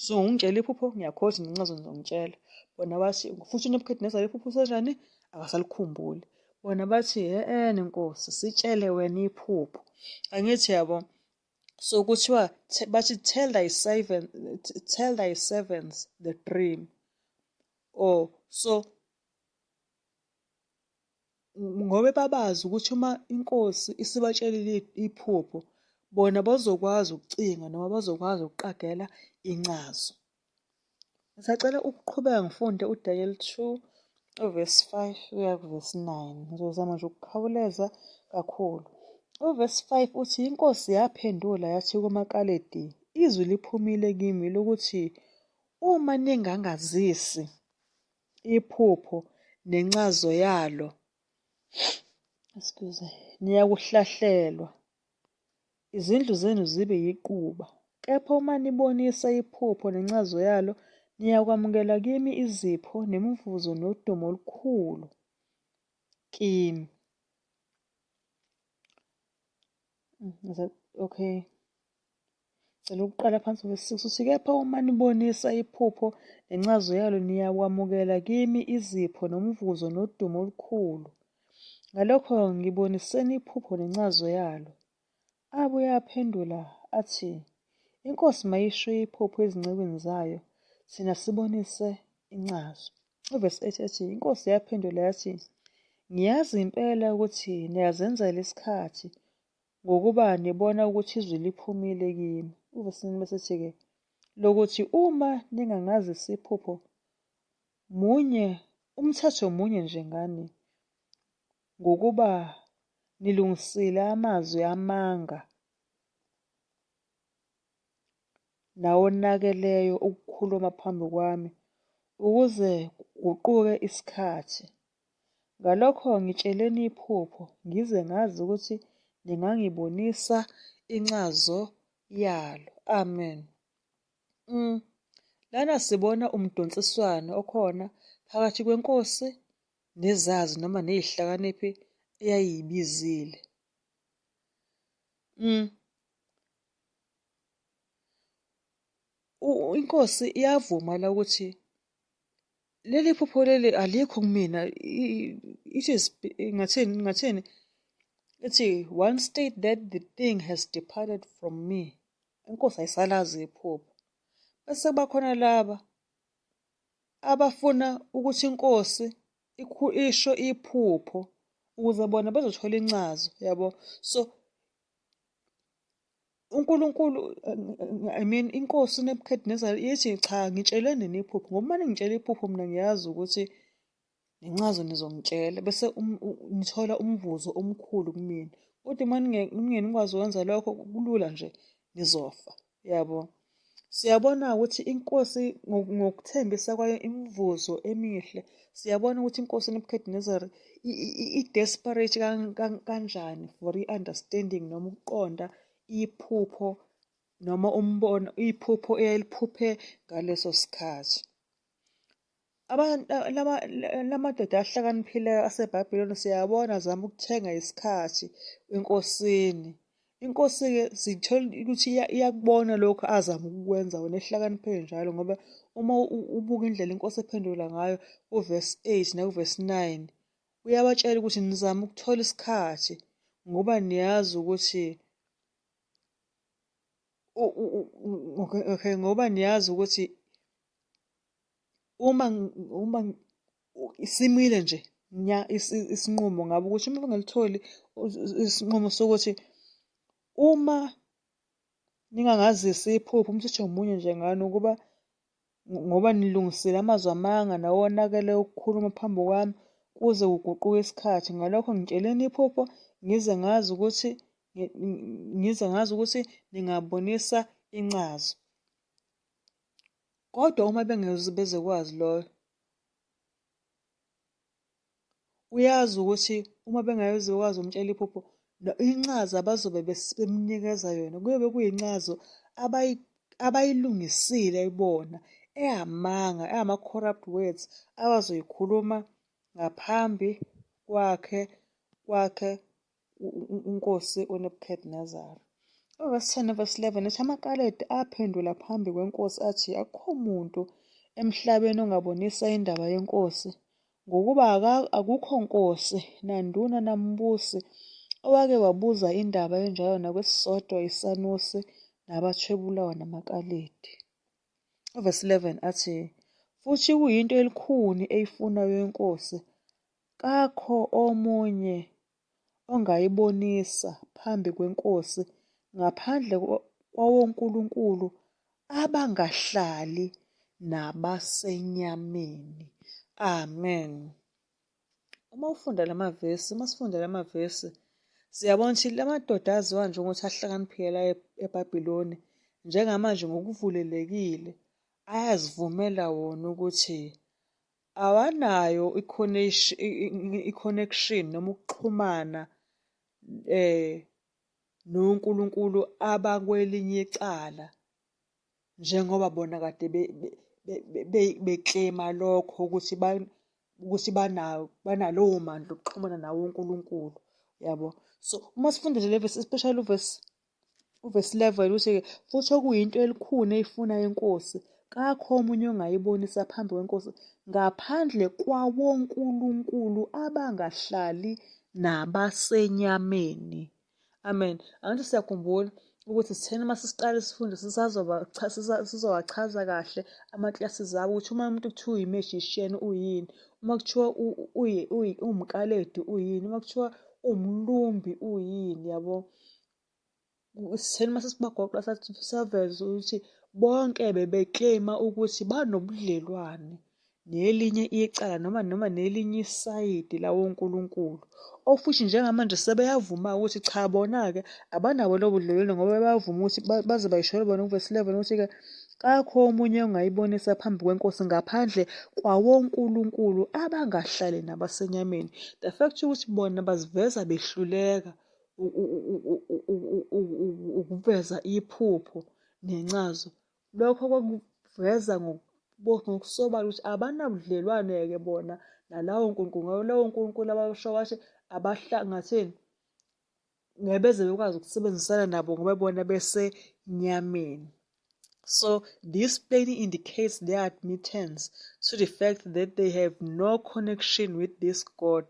So ungitshela iphupho ngiyakholwa ukuthi nencazo ngizongitshela. Bona bathi futhi uNebuchadnezzar iphupho usenjani akasalikhumbuli. Bona bathi e-e nkosi sitshele wena iphupho. Angithi yabo. So kuthiwa bathi tell thy servant, tell thy servants the dream. Or so ngoba babazi ukuthi uma inkosi isibatshelile iphupho bona bazokwazi ukucinga noma bazokwazi ukuqagela incazo. Ngisacela ukuqhubeka ngifunde uDaniel 2 uvesi 5 kuya kuvesi 9. Ngizozama nje ukukhawuleza kakhulu. Uvesi 5 uthi inkosi yaphendula yathi kumaKaledi, izwi liphumile kimi lokuthi uma ningangazisi iphupho nencazo yalo, excuse, niyakuhlahlelwa izindlu zenu zibe yiquba. Kepha uma nibonisa iphupho nencazo yalo, niyakwamukela kimi izipho nemivuzo nodumo olukhulu kimi. Okay. Cela ukuqala phansi verse 6 uthi kepha uma nibonisa iphupho nencazo yalo niyakwamukela kimi izipho nomvuzo nodumo olukhulu. Ngalokho ngiboniseni iphupho nencazo yalo. Abuye aphendula athi, Inkosi mayisho iphupho ezincekwini zayo, thina sibonise incazo. Uvesi 8 ethi, Inkosi yaphendula yathi, Ngiyazi impela ukuthi niyazenzela isikhathi ngokuba nibona ukuthi izwi liphumile kimi. Uvesi 9 bese ethi-ke, lokuthi uma ningangazisi iphupho munye, umthetho munye nje ngani, ngokuba nilungisile amazwi amanga nawonakeleyo ukukhuluma phambi kwami ukuze kuguquke isikhathi. Ngalokho ngitsheleni iphupho ngize ngazi ukuthi ningangibonisa incazo yalo. Amen. Lana sibona umdonsiswano okhona phakathi kwenkosi nezazi noma nezihlakaniphi eyayiyibizile. Inkosi iyavuma la ukuthi leli phupho leli alikho kumina it is ngathini ngathini ithi one state that the thing has departed from me. Inkosi ayisalazi iphupho. Bese kuba khona laba abafuna ukuthi inkosi isho iphupho ukuze bona bezothola incazo yabo. So uNkulunkulu I mean inkosi uNebuchadnezzar ithi cha ngitsheleni nina iphupho ngoba uma ningitshela iphupho mina ngiyazi ukuthi nencazo nizongitshela bese nithola umvuzo omkhulu kumina. Kodwa uma ningeke nikwazi ukwenza lokho kulula nje nizofa yabo. Siyabona ukuthi inkosi ngokuthembisa kwayo imivuzo emihle, siyabona ukuthi inkosi uNebuchadnezzar i-desperate kanjani for i-understanding noma ukuqonda iphupho noma umbono, iphupho eyayiliphuphe ngaleso sikhathi. La madoda ahlakaniphileyo aseBhabhiloni siyabona azama ukuthenga isikhathi enkosini. Inkosi-ke sithola ukuthi iyakubona lokhu azama ukukwenza wena ehlakaniphe njalo ngoba uma ubuka indlela inkosi ephendula ngayo kuvesi 8 nakuvesi 9 uyabatshela ukuthi nizama ukuthola isikhathi ngoba niyazi ukuthi okay ngoba niyazi ukuthi uma uma simile nje nya isinqumo ngabe ukuthi uma bengalitholi isinqumo sokuthi uma ningangazisi iphupho umthetho munye nje ngani ukuba ngoba nilungisile amazwi amanga nawonakele ukukhuluma phambi kwami kuze kuguquke isikhathi. Ngalokho ngitsheleni iphupho ngize ngazi ukuthi ngize ngazi ukuthi ningabonisa incazo. Kodwa uma bengeze bezokwazi loyo, uyazi ukuthi uma bengeke bekwazi ukumtshela iphupho, incazo abazobe bemnikeza yona kuyobe kuyincazo abayilungisile bona, eyamanga, eyama-corrupt words abazoyikhuluma ngaphambi kwakhe kwakhe inkosi uNebuchadnezzar. Uvesi 10 novesi 11 uthi amaKaledi aphendula phambi kwenkosi athi akukho muntu emhlabeni ongabonisa indaba yenkosi ngokuba akukho nkosi nanduna nambusi Owake wabuza indaba enjalo nakwesisodwa isanusi nabathwebulayo namaKaledi. Uvesi 11 athi, futhi kuyinto elikhuni eyifunayo inkosi, kakho omunye ongayibonisa phambi kwenkosi ngaphandle kwawonkulunkulu abangahlali nabasenyameni. Amen. Uma ufunda la mavesi, uma sifunda la mavesi, siyabona ukuthi la madoda aziwa njengokuthi ahlakaniphile la eBhabhiloni, njengamanje ngokuvulelekile ayazivumela wona ukuthi awanayo i-connection noma ukuxhumana nonkulunkulu abakwelinye icala njengoba bona kade beklema lokho ukuthi ukuthi banawo banalowo mandla okuxhumana nawo uNkulunkulu yabo. So uma sifunda nje le verse, especially uvesi 11 uthi-ke futhi okuyinto elikhuni eyifuna inkosi, kakho omunye ongayibonisa phambi kwenkosi ngaphandle kwawonkulunkulu abangahlali nabasenyameni. Amen. Angithi siyakhumbula ukuthi sithena uma sisiqala isifundo sizowachaza kahle ama-classes abo ukuthi uma umuntu kuthiwa uyi-magician uyini, uma kuthiwa uwumkaledi uyini, uma kuthiwa uwumlumbi uyini, yabo. Sithena uma sesibagoqa saveza ukuthi bonke bebekleyima ukuthi banobudlelwane nelinye icala noma nelinye isayidi lawonkulunkulu. Of which njengamanje sebeyavuma ukuthi cha bona-ke abanabo lobo budlelwane ngoba bayavuma ukuthi baze bayisholo bona kuvesi 11 ukuthi-ke kakho omunye ongayibonisa phambi kwenkosi ngaphandle kwawonkulunkulu abangahlali nabasenyameni. The fact ukuthi bona baziveza behluleka ukuveza iphupho nencazo, lokho kwakuveza ngokusobala ukuthi abanabudlelwane-ke bona nalawo nkulunkulu ngoba lawo nkulunkulu abasho bathi ngathini ngeke beze bekwazi ukusebenzisana nabo ngoba bona besenyameni. So this plainly indicates their admittance to the fact that they have no connection with this God,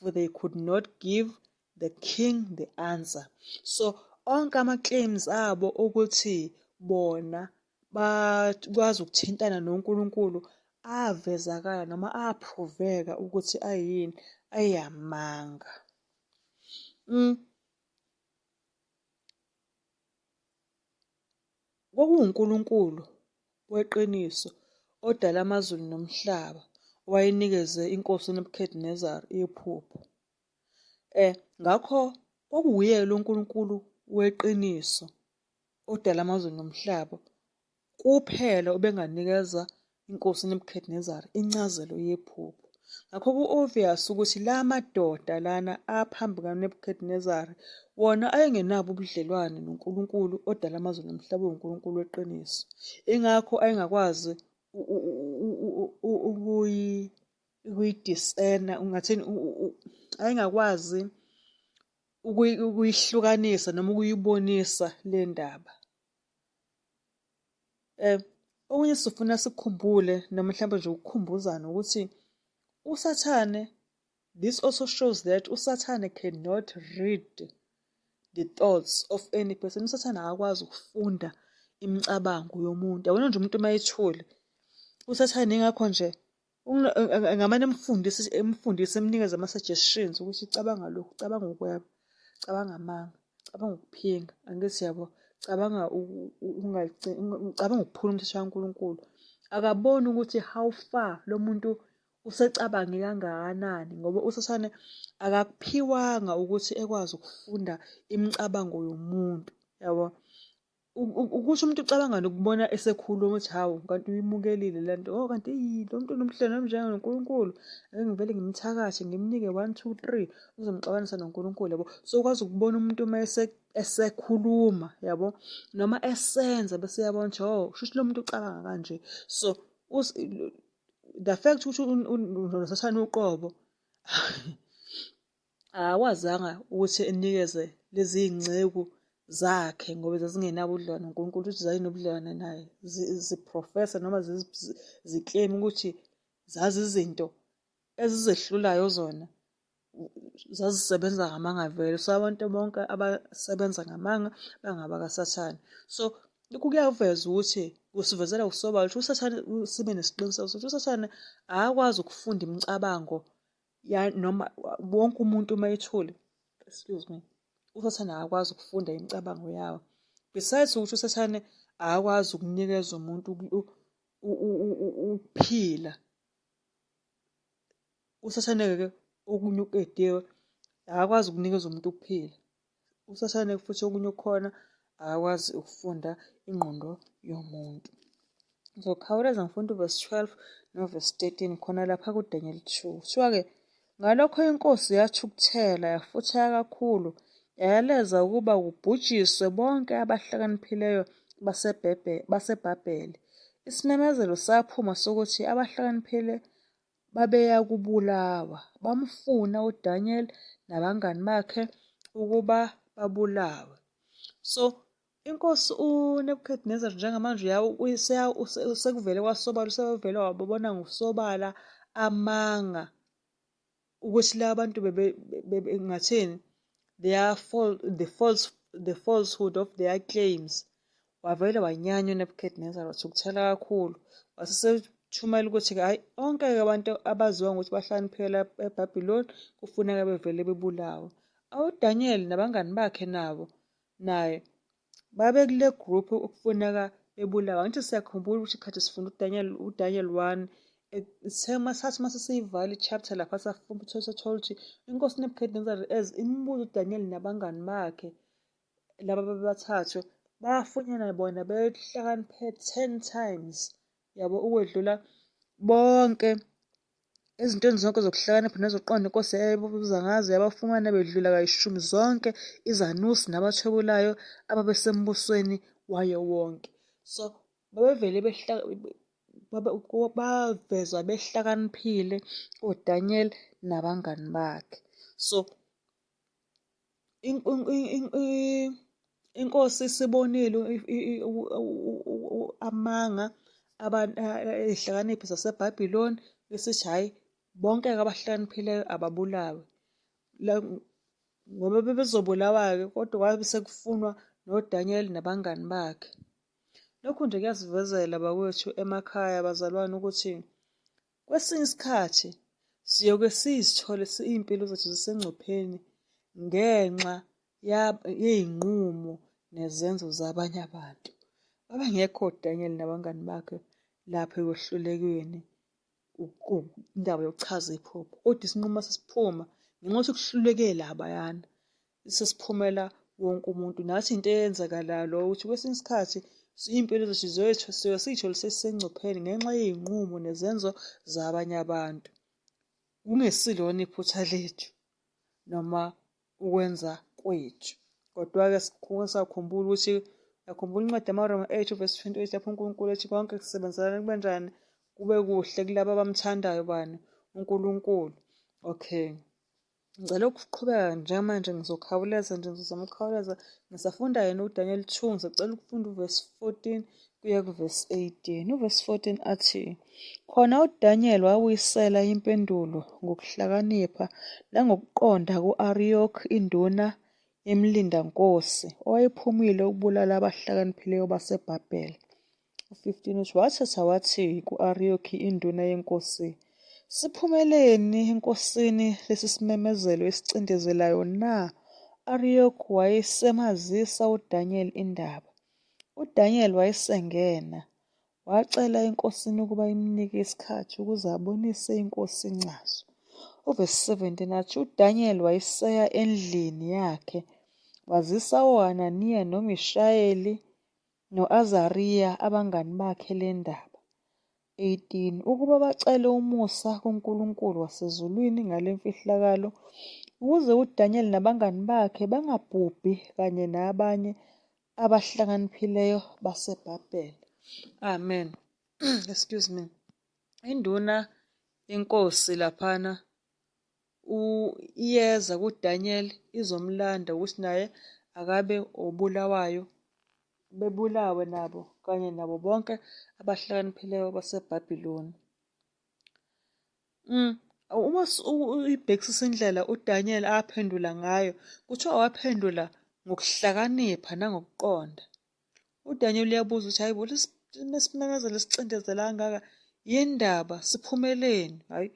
for they could not give the king the answer. So onke ama-claims abo ukuthi bona bakwazi ukuthintana noNkulunkulu avezakala noma aproveka ukuthi ayini, ayamanga. KwakuwuNkulunkulu weqiniso odala amazulu nomhlaba owayenikeze inkosi uNebukhadinezari iphupho. Ngakho kwakuwuye lo Nkulunkulu weqiniso odala amazulu nomhlaba kuphela obenganikeza inkosi uNebukhadinezari incazelo yephupho. Ngakho ku-obvious ukuthi la madoda lana aphambi kukaNebukhadinezari wona ayengenabo ubudlelwane noNkulunkulu odala amazulu nomhlaba uwuNkulunkulu weqiniso. Ingakho ayengakwazi ukuyidisena, ungathini, ayengakwazi ukuyihlukanisa noma ukuyibonisa le ndaba. Okunye sifuna sikukhumbule noma mhlawumbe nje ukukhumbuzana ukuthi uSathane, this also shows that uSathane cannot read the thoughts of any person. USathane akakwazi ukufunda imicabango yomuntu. Yabona nje umuntu uma ethule, uSathane ingakho nje ngamane emfundise emfundise emnikeze ama-suggestions ukuthi cabanga lokhu, cabanga ukweba, cabanga amanga, cabanga ukuphinga, angithi yabo, cabanga cabanga ukuphula umthetho kaNkulunkulu. Akaboni ukuthi how far lo muntu usecabange kangakanani ngoba uSathane akakuphiwanga ukuthi ekwazi ukufunda imicabango yomuntu, yabo. Ukuthi umuntu ucabanga nokubona esekhuluma ukuthi hawu kanti uyimukelile le nto, oh kanti eyi lo muntu unomhlelo njengoNkulunkulu, ake ngivele ngimthakathe ngimnike one two three uzomxabanisa noNkulunkulu yabo. So ukwazi ukubona umuntu uma esekhuluma yabo noma esenza bese uyabona ukuthi oh kusho ukuthi lo muntu ucabanga kanje. So the fact ukuthi uNosathane uqobo Akakwazanga ukuthi enikeze lezi zinceku zakhe ngoba zazingenabo ubudlelwane noNkulunkulu ukuthi zazinobudlelwane naye ziprofesa noma zikleyima ukuthi zazi izinto ezizehlulayo zona. Zazisebenza ngamanga vele. So abantu bonke abasebenza ngamanga bangabakaSathane. So lokhu kuyaveza ukuthi kusivezela kusobala ukuthi uSathane, sibe nesiqiniseko sokuthi uSathane akakwazi ukufunda imicabango ya noma wonke umuntu uma ethule, excuse me, uSathane akakwazi ukufunda imicabango yawo. Besides ukuthi uSathane akakwazi ukunikeza umuntu ukuphila, uSathane-ke okunye okuqediwe akakwazi ukunikeza umuntu ukuphila. USathane futhi okunye okukhona akakwazi ukufunda ingqondo yomuntu. Ngizokhawuleza ngifunde uvesi 12 novesi 13 khona lapha kuDaniel 2. Kuthiwa-ke ngalokho inkosi yathukuthela yafutheka kakhulu yayaleza ukuba kubhujiswe bonke abahlakaniphileyo baseBhabhele. Isimemezelo saphuma sokuthi abahlakaniphile babeyakubulawa. Bamfuna uDaniel nabangani bakhe ukuba babulawe. So inkosi uNebuchadnezzar njengamanje sekuvele kwasobala, usevele wababona ngokusobala amanga ukuthi laba bantu ngathini, the falsehood of their claims. Wavele wanyanya uNebuchadnezzar, wathukuthela kakhulu, wasesethumela ukuthi-ke hhayi onke-ke abantu abaziwa ngokuthi bahlakaniphile eBhabhiloni kufuneka bevele bebulawe. UDaniel nabangani bakhe nabo naye babekule group okufuneka bebulawa. Angithi siyakhumbula ukuthi khathi sifunda uDaniel, uDaniel 1, sithe sathi uma sesiyivala i-chapter lapha safunda sathola ukuthi inkosi Nebuchadnezzar as imbuza uDaniel nabangani bakhe laba ababathathu bafunyana bona behlakaniphe 10 times yabo ukwedlula bonke ezintweni zonke zokuhlakanipha nezokuqonda inkosi yayibuza ngazo yabafumana bedlula kayishumi zonke izanusi nabathwebulayo ababesembusweni wayo wonke. So babevele bavezwa behlakaniphile oDaniel nabangani bakhe. So inkosi isibonile amanga izihlakaniphi zaseBhabhiloni isithi hhayi bonke-ke abahlakaniphileyo ababulawe. Ngoba bebezobulawa-ke kodwa kwabe sekufunwa noDaniel nabangani bakhe. Lokhu nje kuyasivezela bakwethu emakhaya bazalwane ukuthi kwesinye isikhathi siyoke sizithole iy'mpilo zethu zisengcupheni ngenxa yey'nqumo nezenzo zabanye abantu. Babengekho oDaniel nabangani bakhe lapho ekwehlulekweni indaba yokuchaza iphupho, kodwa isinqumo sesiphuma ngenxa yokuthi kuhluleke labayana sesiphumela wonke umuntu. Nathi into eyenzakalayo lo ukuthi kwesinye isikhathi iy'mpilo zethu siyoke siy'thole sesisengcupheni ngenxa yey'nqumo nezenzo zabanye abantu. Kungesilona iphutha lethu noma ukwenza kwethu. Kodwa-ke sakhumbula ukuthi yakhumbula incwadi yamaRoma 8 verse 28 lapho uNkulunkulu ethi konke kusebenzelana kube njani, kube kuhle kulabo abamthandayo bani uNkulunkulu. Okay. Ngicela ukuqhubeka njengamanje ngizokhawuleza nje ngizozama ukukhawuleza ngisafunda yena uDaniel 2 ngisacela ukufunda uvesi 14 kuya kuvesi 18. Uvesi 14 athi khona uDaniel wawuyisela impendulo ngokuhlakanipha nangokuqonda ku-Arioch induna yemlindankosi owayephumile ukubulala abahlakaniphileyo baseBhabhele. U-15 uthi wathatha wathi ku-Ariyoki induna yenkosi, Siphumeleni enkosini lesi simemezelo esicindezelayo na? Ariyoki wayesemazisa uDaniel indaba. UDaniel wayesengena, wacela enkosini ukuba imnike isikhathi ukuze abonise inkosi incazo. Uvesi 17 athi uDaniel wayeseya endlini yakhe, wazisa oHananiya noMishayeli no-Azariya abangani bakhe le ndaba. 18 ukuba bacele umusa kuNkulunkulu wasezulwini ngale mfihlakalo, ukuze uDaniel nabangani bakhe bangabhubhi kanye nabanye abahlakaniphileyo baseBhabhele. Amen. Excuse me. Induna yenkosi laphana iyeza kuDaniel izomlanda ukuthi naye akabe obulawayo, bebulawe nabo kanye nabo bonke abahlakaniphileyo baseBhabhiloni. Uma uyibhekisisa indlela uDaniel aphendula ngayo, kuthiwa waphendula ngokuhlakanipha nangokuqonda. UDaniel uyabuza ukuthi hayi bo, lesimemezelo esicindezela kangaka yini ndaba, siphumeleni? Hhayi,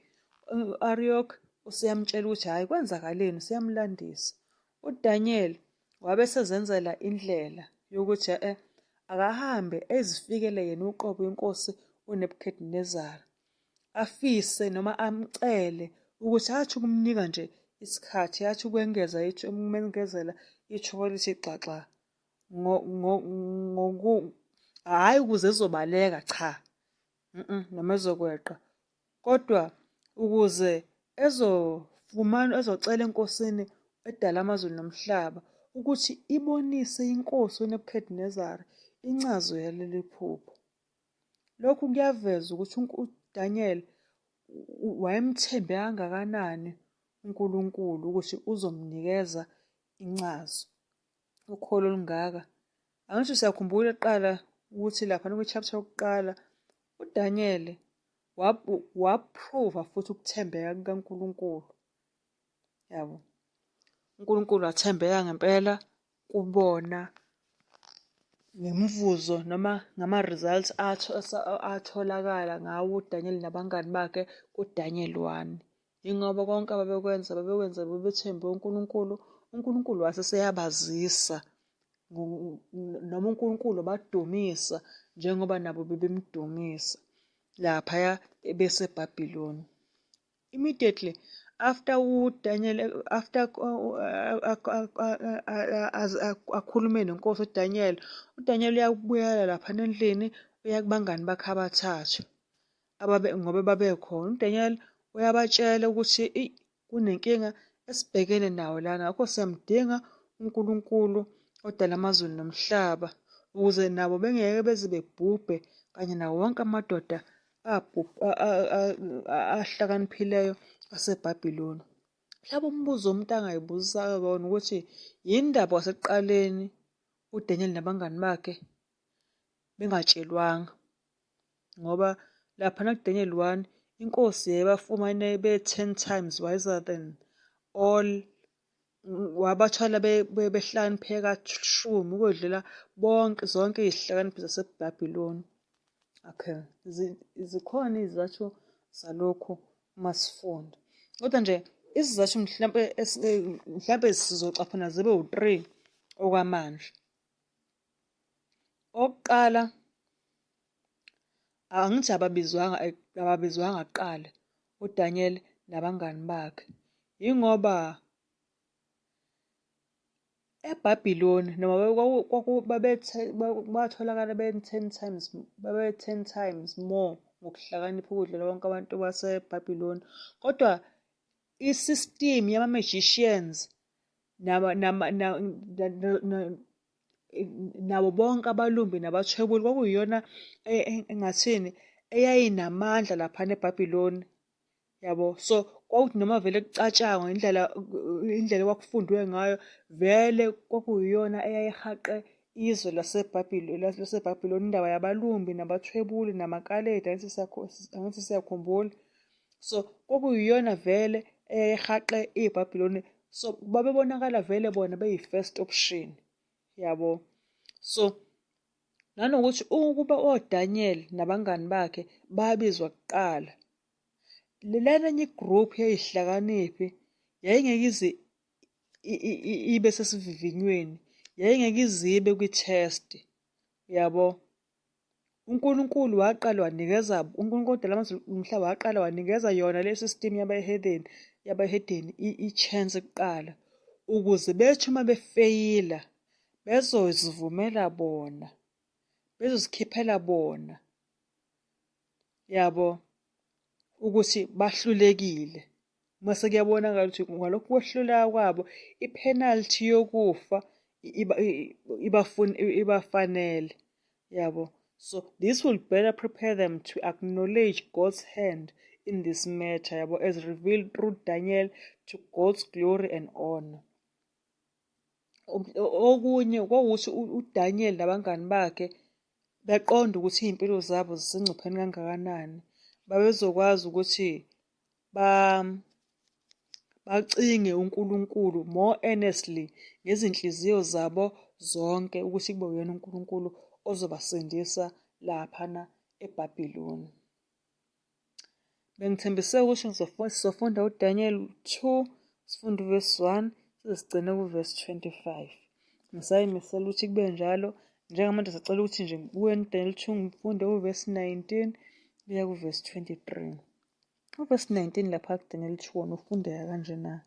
u-Arioch useyamtshela ukuthi hhayi kwenzakaleni, useyamlandisa. UDaniel wabe esezenzela indlela yokuthi e akahambe ezifikele yena uqobo inkosi uNebukhadinezari, afise noma amcele ukuthi athi ukumnika nje isikhathi, athi ukwengeza ukumengezela ithuba lithi xaxa hhayi ukuze ezobaleka cha, noma ezokweqa kodwa ukuze ezofumana ezocela enkosini edala amazulu nomhlaba ukuthi ibonise inkosi uNebukhadinezari incazo yaleli phupho. Lokhu kuyaveza ukuthi uDaniel wayemthembe kangakanani uNkulunkulu ukuthi uzomnikeza incazo. Ukholo olungaka. Angithi siyakhumbula kuqala ukuthi lapha kwi-chapter yokuqala uDaniel waphruva futhi ukuthembeka kukaNkulunkulu. Yabo. UNkulunkulu wathembeka ngempela kubona ngemivuzo noma ngama-results atholakala ngawo uDaniel nabangani bakhe kuDaniel 1. Yingoba konke ababekwenza babekwenza bebethembe uNkulunkulu, uNkulunkulu wase seyabazisa noma uNkulunkulu wabadumisa njengoba nabo bebemdumisa laphaya beseBhabhiloni. Immediately after uDaniel after akhulume nenkosi uDaniel, uDaniel uyabuyela laphana endlini uya kubangani bakhe abathathu ababe ngoba babekhona. UDaniel uyabatshela ukuthi eyi kunenkinga esibhekene nayo lana, ngakho siyamdinga uNkulunkulu odala amazulu nomhlaba ukuze nabo bengeke beze bebhubhe kanye nawo wonke amadoda ahlakaniphileyo aseBhabhiloni. Mhlawumbe umbuzo umuntu angayibuza wona ukuthi yini ndaba kwasekuqaleni uDaniel nabangani bakhe bengatshelwanga ngoba laphana kuDaniel 1 inkosi yayibafumane be-10 times wiser than all wabathola behlakaniphe kashumi ukwedlula bonke zonke izihlakaniphi zaseBhabhiloni. Okay, zikhona izizathu zalokhu uma sifunda. Kodwa nje isizathu mhlampe mhlampe sizocaphuna zibe u-3 okwamanje. Okokuqala, angithi ababizwanga ababizwanga kuqala uDaniel nabangani bakhe. Yingoba eBhabhiloni noma batholakala be-ten times babe-ten times more ngokuhlakanipha ukudlula bonke abantu baseBhabhiloni. Kodwa i-system yama-magicians nabo bonke abalumbi nabathwebuli kwakuyiyona engathini eyayinamandla laphana eBhabhiloni yabo. So kwakuthi noma vele kucatshangwa indlela indlela okwakufundwe ngayo vele kwakuyiyona eyayihaqe izwe laseBhabhiloni indaba yabalumbi nabathwebuli namakaledi angithi siyakhumbula. So kwakuyiyona vele eyayihaqe iBhabhiloni so babebonakala vele bona beyi-first option yabo. So nanokuthi ukuba oDaniel nabangani bakhe babizwa kuqala lena enye igroup yayihlakaniphi yayingeke ize ibe sesivivinyweni yayingeke ize ibe kwi-test yabo. UNkulunkulu waqala wanikeza uNkulunkulu odala amazulu nomhlaba waqala wanikeza yona le system yabahedeni yabahedeni i-chance kuqala ukuze bethi uma befeyila bezozivumela bona bezozikhiphela bona yabo ukuthi bahlulekile. Mase kuyabonakala ukuthi ngalokhu kwehluleka kwabo i-penalty yokufa ibafanele yabo. So this will better prepare them to acknowledge God's hand in this matter yabo as revealed through Daniel to God's glory and honor. Okunye kwawukuthi uDaniel nabangani bakhe beqonda ukuthi iy'mpilo zabo zisengcupheni kangakanani, babezokwazi ukuthi ba bacinge uNkulunkulu more earnestly ngezinhliziyo zabo zonke ukuthi kube uyena uNkulunkulu ozobasindisa laphana eBhabhiloni. Bengithembise ukuthi sizofunda uDaniel 2, sifunde uvesi 1 size sigcine kuvesi 25. Ngisayimisela ukuthi kube njalo. Njengamanje sicela ukuthi nje ngibuye uDaniel 2 ngifunde uvesi 19 kuya kuvesi 23. Uvesi 19 lapha kuDaniel 2 wona ufundeka kanjena.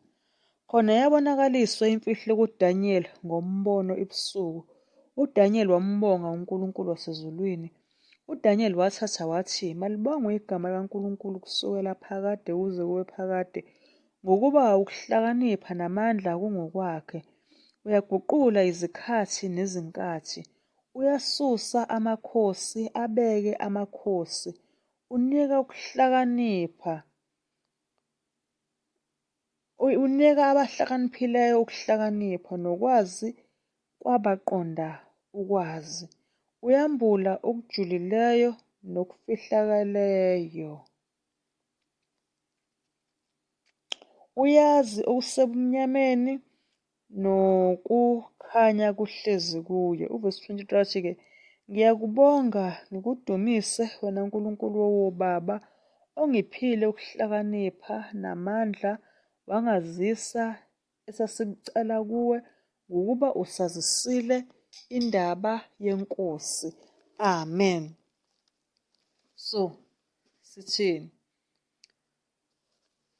Khona yabonakaliswa imfihlo kuDaniel ngombono ebusuku. UDaniel wambonga uNkulunkulu wasezulwini. UDaniel wathatha wathi, Malibongwe igama likaNkulunkulu kusukela phakade kuze kube phakade, ngokuba ukuhlakanipha namandla kungokwakhe. Uyaguqula izikhathi nezinkathi. Uyasusa amakhosi abeke amakhosi. Unika ukuhlakanipha Unika abahlakaniphileyo ukuhlakanipha nokwazi kwabaqonda ukwazi. Uyambula okujulileyo nokufihlakeleyo. Uyazi okusebumnyameni nokukhanya kuhlezi kuye. Uvesi 23 athi-ke, Ngiyakubonga ngikudumise wena Nkulunkulu wobaba ongiphile ukuhlakanipha namandla wangazisa esasikucela kuwe ngokuba usazisile indaba yenkosi. Amen. So sithini?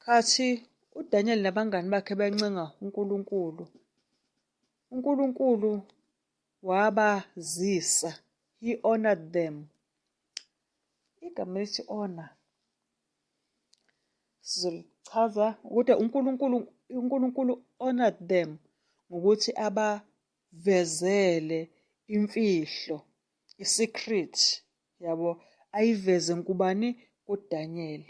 Khathi uDaniel nabangani bakhe bencenga uNkulunkulu. UNkulunkulu wabazisa. He honored them. Igama elithi honor sizolichaza ukuthi uNkulunkulu uNkulunkulu honored them ngokuthi abavezele imfihlo i-secret yabo ayiveze ngubani kuDaniel.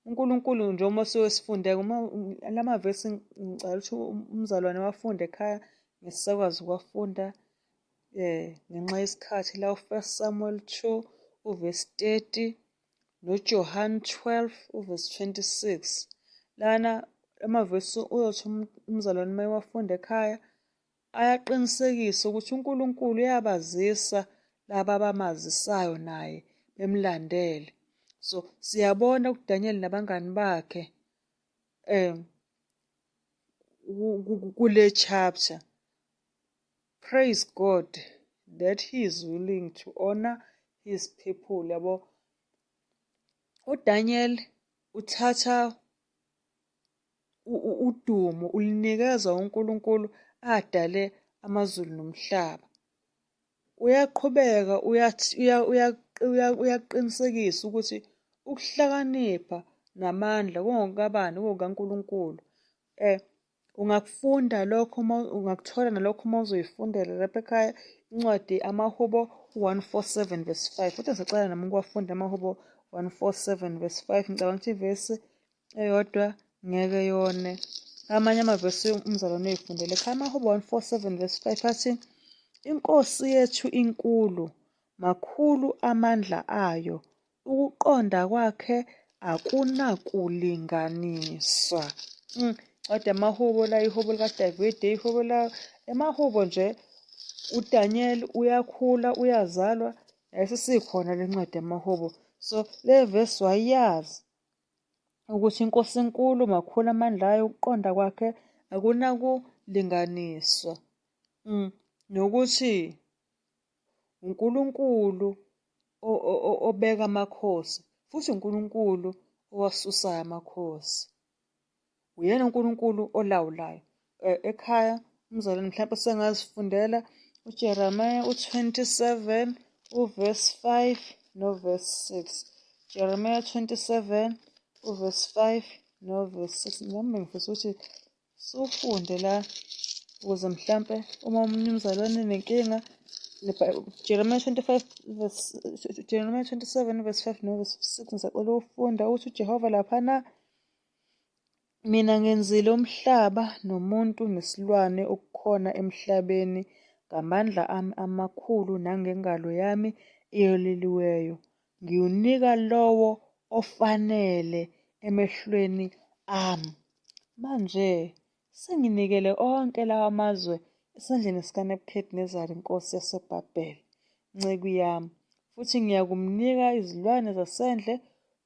UNkulunkulu njengoba siwesifunde uma lamavesi ngicela ukuthi umzalwane wafunde ekhaya ngisakwazi ukuwafunda ngenxa yesikhathi la u-First Samuel 2 uvesi 30 noJohane 12 uvesi 26. Lana amavesi uyothi umzalwane uma ewafunda ekhaya ayaqinisekisa ukuthi uNkulunkulu uyabazisa laba abamazisayo naye bemlandele. So siyabona kuDaniel nabangani bakhe kule chapter. Praise God that he is willing to honor his people yabo. UDaniel uthatha udumo ulinikeza uNkulunkulu adale amazulu nomhlaba. Uyaqhubeka uyaqinisekisa ukuthi ukuhlakanipha namandla kungokukabani kungokukaNkulunkulu. Ungakufunda lokho uma ungakuthola nalokho uma uzoyifundela lapha ekhaya incwadi amahubo 147 verse 5 futhi ngisacela nami ukuwafunda amahubo 147 verse 5 ngicabanga ukuthi ivesi eyodwa ngeke yone amanye amavesi umzalwane uyifundele ekhaya amahubo 147 verse 5 athi inkosi yethu inkulu makhulu amandla ayo Ukuqonda kwakhe akunakulinganiswa. Kodwa amahubo la, ihubo likaDavide, ihubo la, emahubo nje uDaniel uyakhula uyazalwa yayisisikhona le ncwadi yamahubo. So le verse wayazi ukuthi inkosi enkulu makhulu amandla ayo, ukuqonda kwakhe akunakulinganiswa. Nokuthi uNkulunkulu obeka amakhosi futhi uNkulunkulu owasusayo amakhosi. Uyena uNkulunkulu olawulayo. Eh, ekhaya umzalwane mhlawumbe sengazifundela uJeremiya u-27 uverse 5 noverse 6. Jeremiya 27 uverse 5 noverse 6. Nami ngifisa ukuthi Siwufunde la ukuze mhlampe uma omunye umzalwane enenkinga Jeremiah 25 verse Jeremiah 27 verse 5 no verse 6 ngisacela ukufunda ukuthi uJehova laphana mina ngenzile umhlaba nomuntu nesilwane okukhona emhlabeni ngamandla ami amakhulu nangengalo yami eyeleliweyo ngiwunika lowo ofanele emehlweni ami. Manje senginikele onke lawa mazwe esandleni sikaNebukhadinezari inkosi yaseBhabhele, nceku yami, futhi ngiyakumnika izilwane zasendle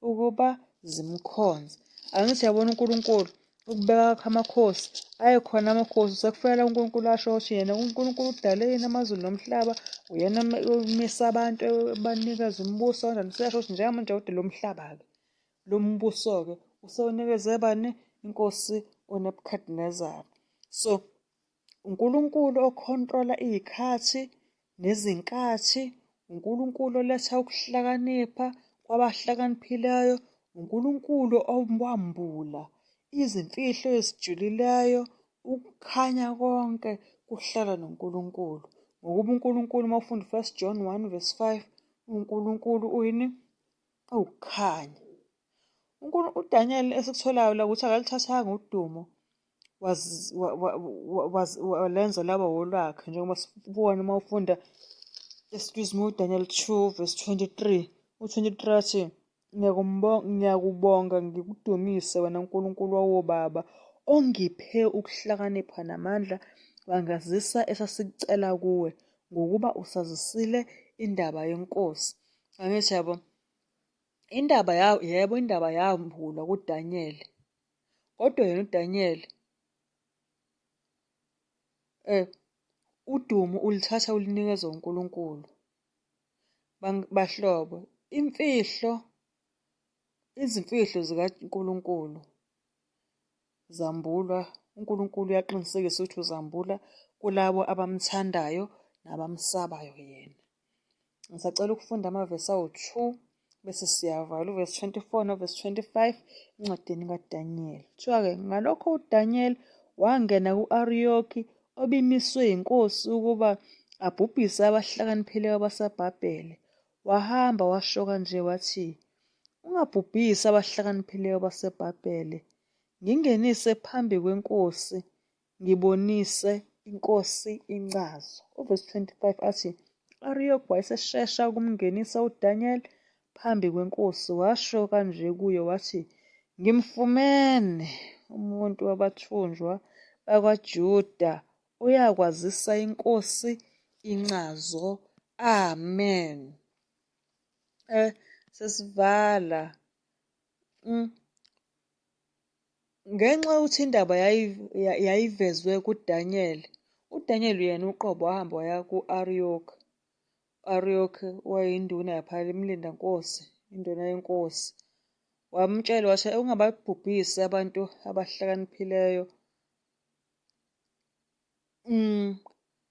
ukuba zimkhonze. Angithi yabona uNkulunkulu ukubeka kwakhe amakhosi ayekhona amakhosi sekufanele uNkulunkulu asho ukuthi yena uNkulunkulu udale yini amazulu nomhlaba uyena omisa abantu ebanikeza umbuso kanjani useyasho ukuthi njengamanje kodwa lo mhlaba-ke lo mbuso-ke usewunikeze bani inkosi uNebukhadinezari. So uNkulunkulu okhontrola iy'khathi nezinkathi, uNkulunkulu oletha ukuhlakanipha kwabahlakaniphileyo, uNkulunkulu owambula izimfihlo ezijulileyo, ukukhanya konke kuhlala noNkulunkulu. Ngokuba uNkulunkulu uma ufunda u-First John 1 verse 5, uNkulunkulu uyini? Uwukukhanya. UDaniel esikutholayo la ukuthi akalithathanga udumo walenza laba wolwakhe njengoba sibona uma ufunda excuse me uDaniel 2 verse 23 u-23 athi ngiyakubonga ngikudumise wena Nkulunkulu wawobaba ongiphe ukuhlakanipha namandla wangazisa esasikucela kuwe ngokuba usazisile indaba yenkosi. Angithi yabo indaba ya yebo indaba yambulwa kuDaniel kodwa yena uDaniel eh udumo ulithatha ulinikeza uNkulunkulu. Bahlobo imfihlo izimfihlo zikaNkulunkulu zambulwa uNkulunkulu uyaqinisekisa ukuthi uzambula kulabo abamthandayo nabamsabayo yena. Ngisacela ukufunda amavesi awu-2 bese siyavala uvesi 24 novesi 25 encwadini kaDaniel. Kuthiwa-ke ngalokho uDaniel wangena ku-Ariyoki obimiswe yinkosi ukuba abhubhise abahlakaniphileyo baseBhabhele. Wahamba washo kanje wathi, Ungabhubhisi abahlakaniphileyo baseBhabhele. Ngingenise phambi kwenkosi ngibonise inkosi incazo. Uvesi 25 athi, U-Ariyoki wayeseshesha ukumngenisa uDaniel phambi kwenkosi, washo kanje kuyo wathi, Ngimfumene umuntu wabathunjwa bakwaJuda uyakwazisa inkosi incazo. Amen. Sesivala. Ngenxa yokuthi indaba yayivezwe kuDaniel, uDaniel yena uqobo wahamba waya ku-Ariyoki. U-Ariyoki owayeyinduna laphaya emlindankosi, induna yenkosi. Wamtshela wathi ungababhubhisi abantu abahlakaniphileyo.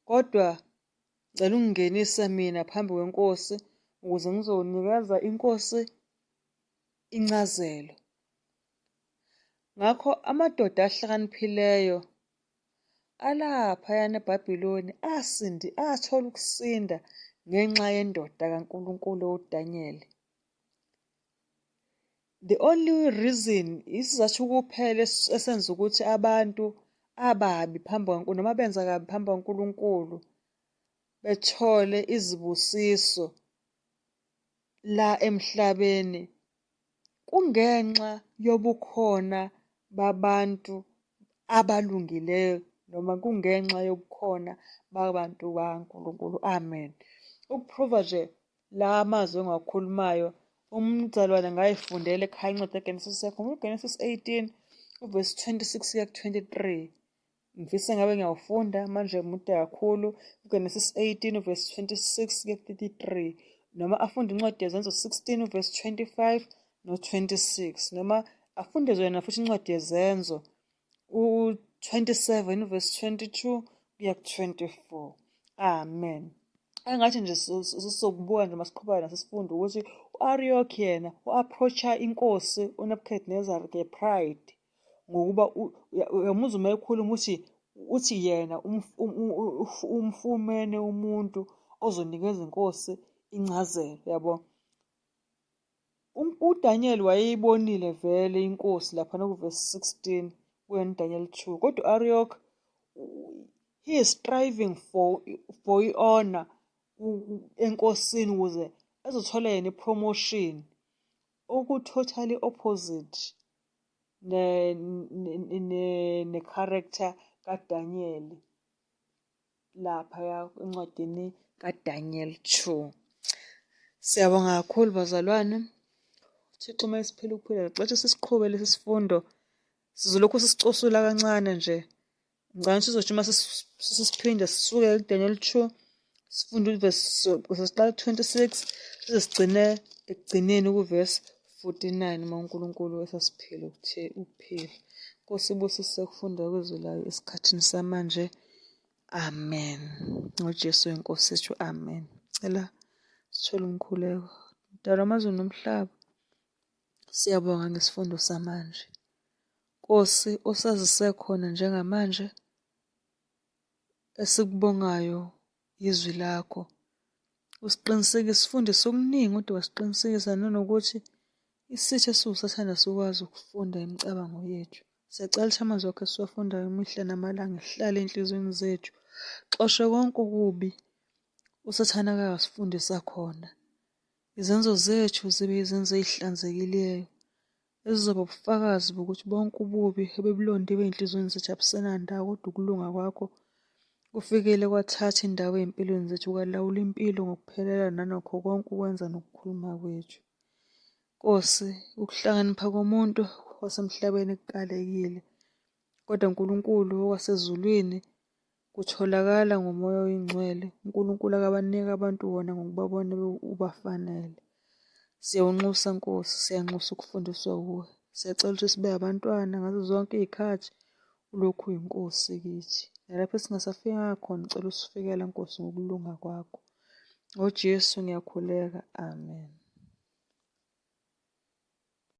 Kodwa ngicela ungingenise mina phambi kwenkosi ukuze ngizonikeza inkosi incazelo. Ngakho amadoda ahlakaniphileyo alaphayana eBhabhiloni asindi athola ukusinda ngenxa yendoda kaNkulunkulu uDaniel. The only reason isizathu kuphela esenza ukuthi abantu ababi phambi kwaNkulunkulu noma benza kabi phambi kwaNkulunkulu bethole izibusiso la emhlabeni kungenxa yobukhona babantu abalungileyo noma kungenxa yobukhona babantu bakaNkulunkulu. Amen. Ukuprova nje la mazwi engiwakhulumayo umzalwane angayifundela ekhaya incwadi kaGenesis yakho uGenesis 18 uvesi 26 kuya ku-23. Ngifisa ngabe ngiyawufunda manje mude kakhulu uGenesis 18 uvesi 26 kuya ku-33 noma afunde incwadi yeZenzo 16 uvesi 25 no-26 noma afunde yona futhi incwadi yeZenzo u-27 uvesi 22 kuya ku-24. Amen. Engathi nje sizokubuka nje masiqhubeka nasisifundo ukuthi u-Arioch yena u-approach-a inkosi uNebuchadnezzar nge-pride ngokuba uyamuzwa uma ekhuluma uthi uthi yena umfumene umuntu ozonikeza inkosi incazelo yabo. UDaniel wayeyibonile vele inkosi laphana kuvesi 16 kuyona uDaniel 2 kodwa u-Arioch he is striving for i-honor enkosini ukuze ezothola yena i-promotion oku-totally opposite. ne-character kaDaniel laphaya encwadini kaDaniel 2. Siyabonga kakhulu bazalwane. UThixo uma esiphila ukuphila, ngicela sisiqhube lesi sifundo. Sizolokhu sisicosula kancane nje. Ngicabanga ukuthi sizothi uma sesiphinda sisuke kuDaniel 2 sifunde uvesi, siqala ku-26 size sigcine ekugcineni kuvesi 49 uma uNkulunkulu esasiphila ukuphila. Nkosi ibusise ukufunda kwezwi layo esikhathini samanje. Amen. NgoJesu inkosi yethu amen. Cela sithole umkhuleko. Mdala wamazulu nomhlaba, siyabonga ngesifundo samanje. Nkosi osazise khona njengamanje esikubongayo izwi lakho. Usiqinisekise sifundise okuningi kodwa wasiqinisekisa nanokuthi isitha esiwuSathane asikwazi ukufunda imicabango yethu. Siyacela ukuthi amazwi akho esiwafundayo imihla namalanga ehlale ey'nhliziyweni zethu. Xoshe konke okubi uSathane akakasifundisa khona. Izenzo zethu zibe izenzo ey'hlanzekileyo ezizoba ubufakazi bokuthi bonke ububi ebebulondiwe ey'nhliziyweni zethu abusenandawo kodwa ukulunga kwakho kufikile kwathatha indawo ey'mpilweni zethu kwalawula impilo ngokuphelela nanokho konke ukwenza nokukhuluma kwethu. Nkosi, ukuhlakanipha komuntu wasemhlabeni kukalekile, kodwa Nkulunkulu owasezulwini kutholakala ngoMoya oyiNgcwele. UNkulunkulu akabaniki abantu wona ngokubabona ubafanele. Siyawunxusa Nkosi, siyanxusa ukufundiswa wuwe. Siyacela ukuthi sibe abantwana ngazo zonke iy'khathi ulokhu uyinkosi kithi. Nalapho esingasafikanga khona, cela usifikele Nkosi ngokulunga kwakho. NgoJesu ngiyakhuleka, amen.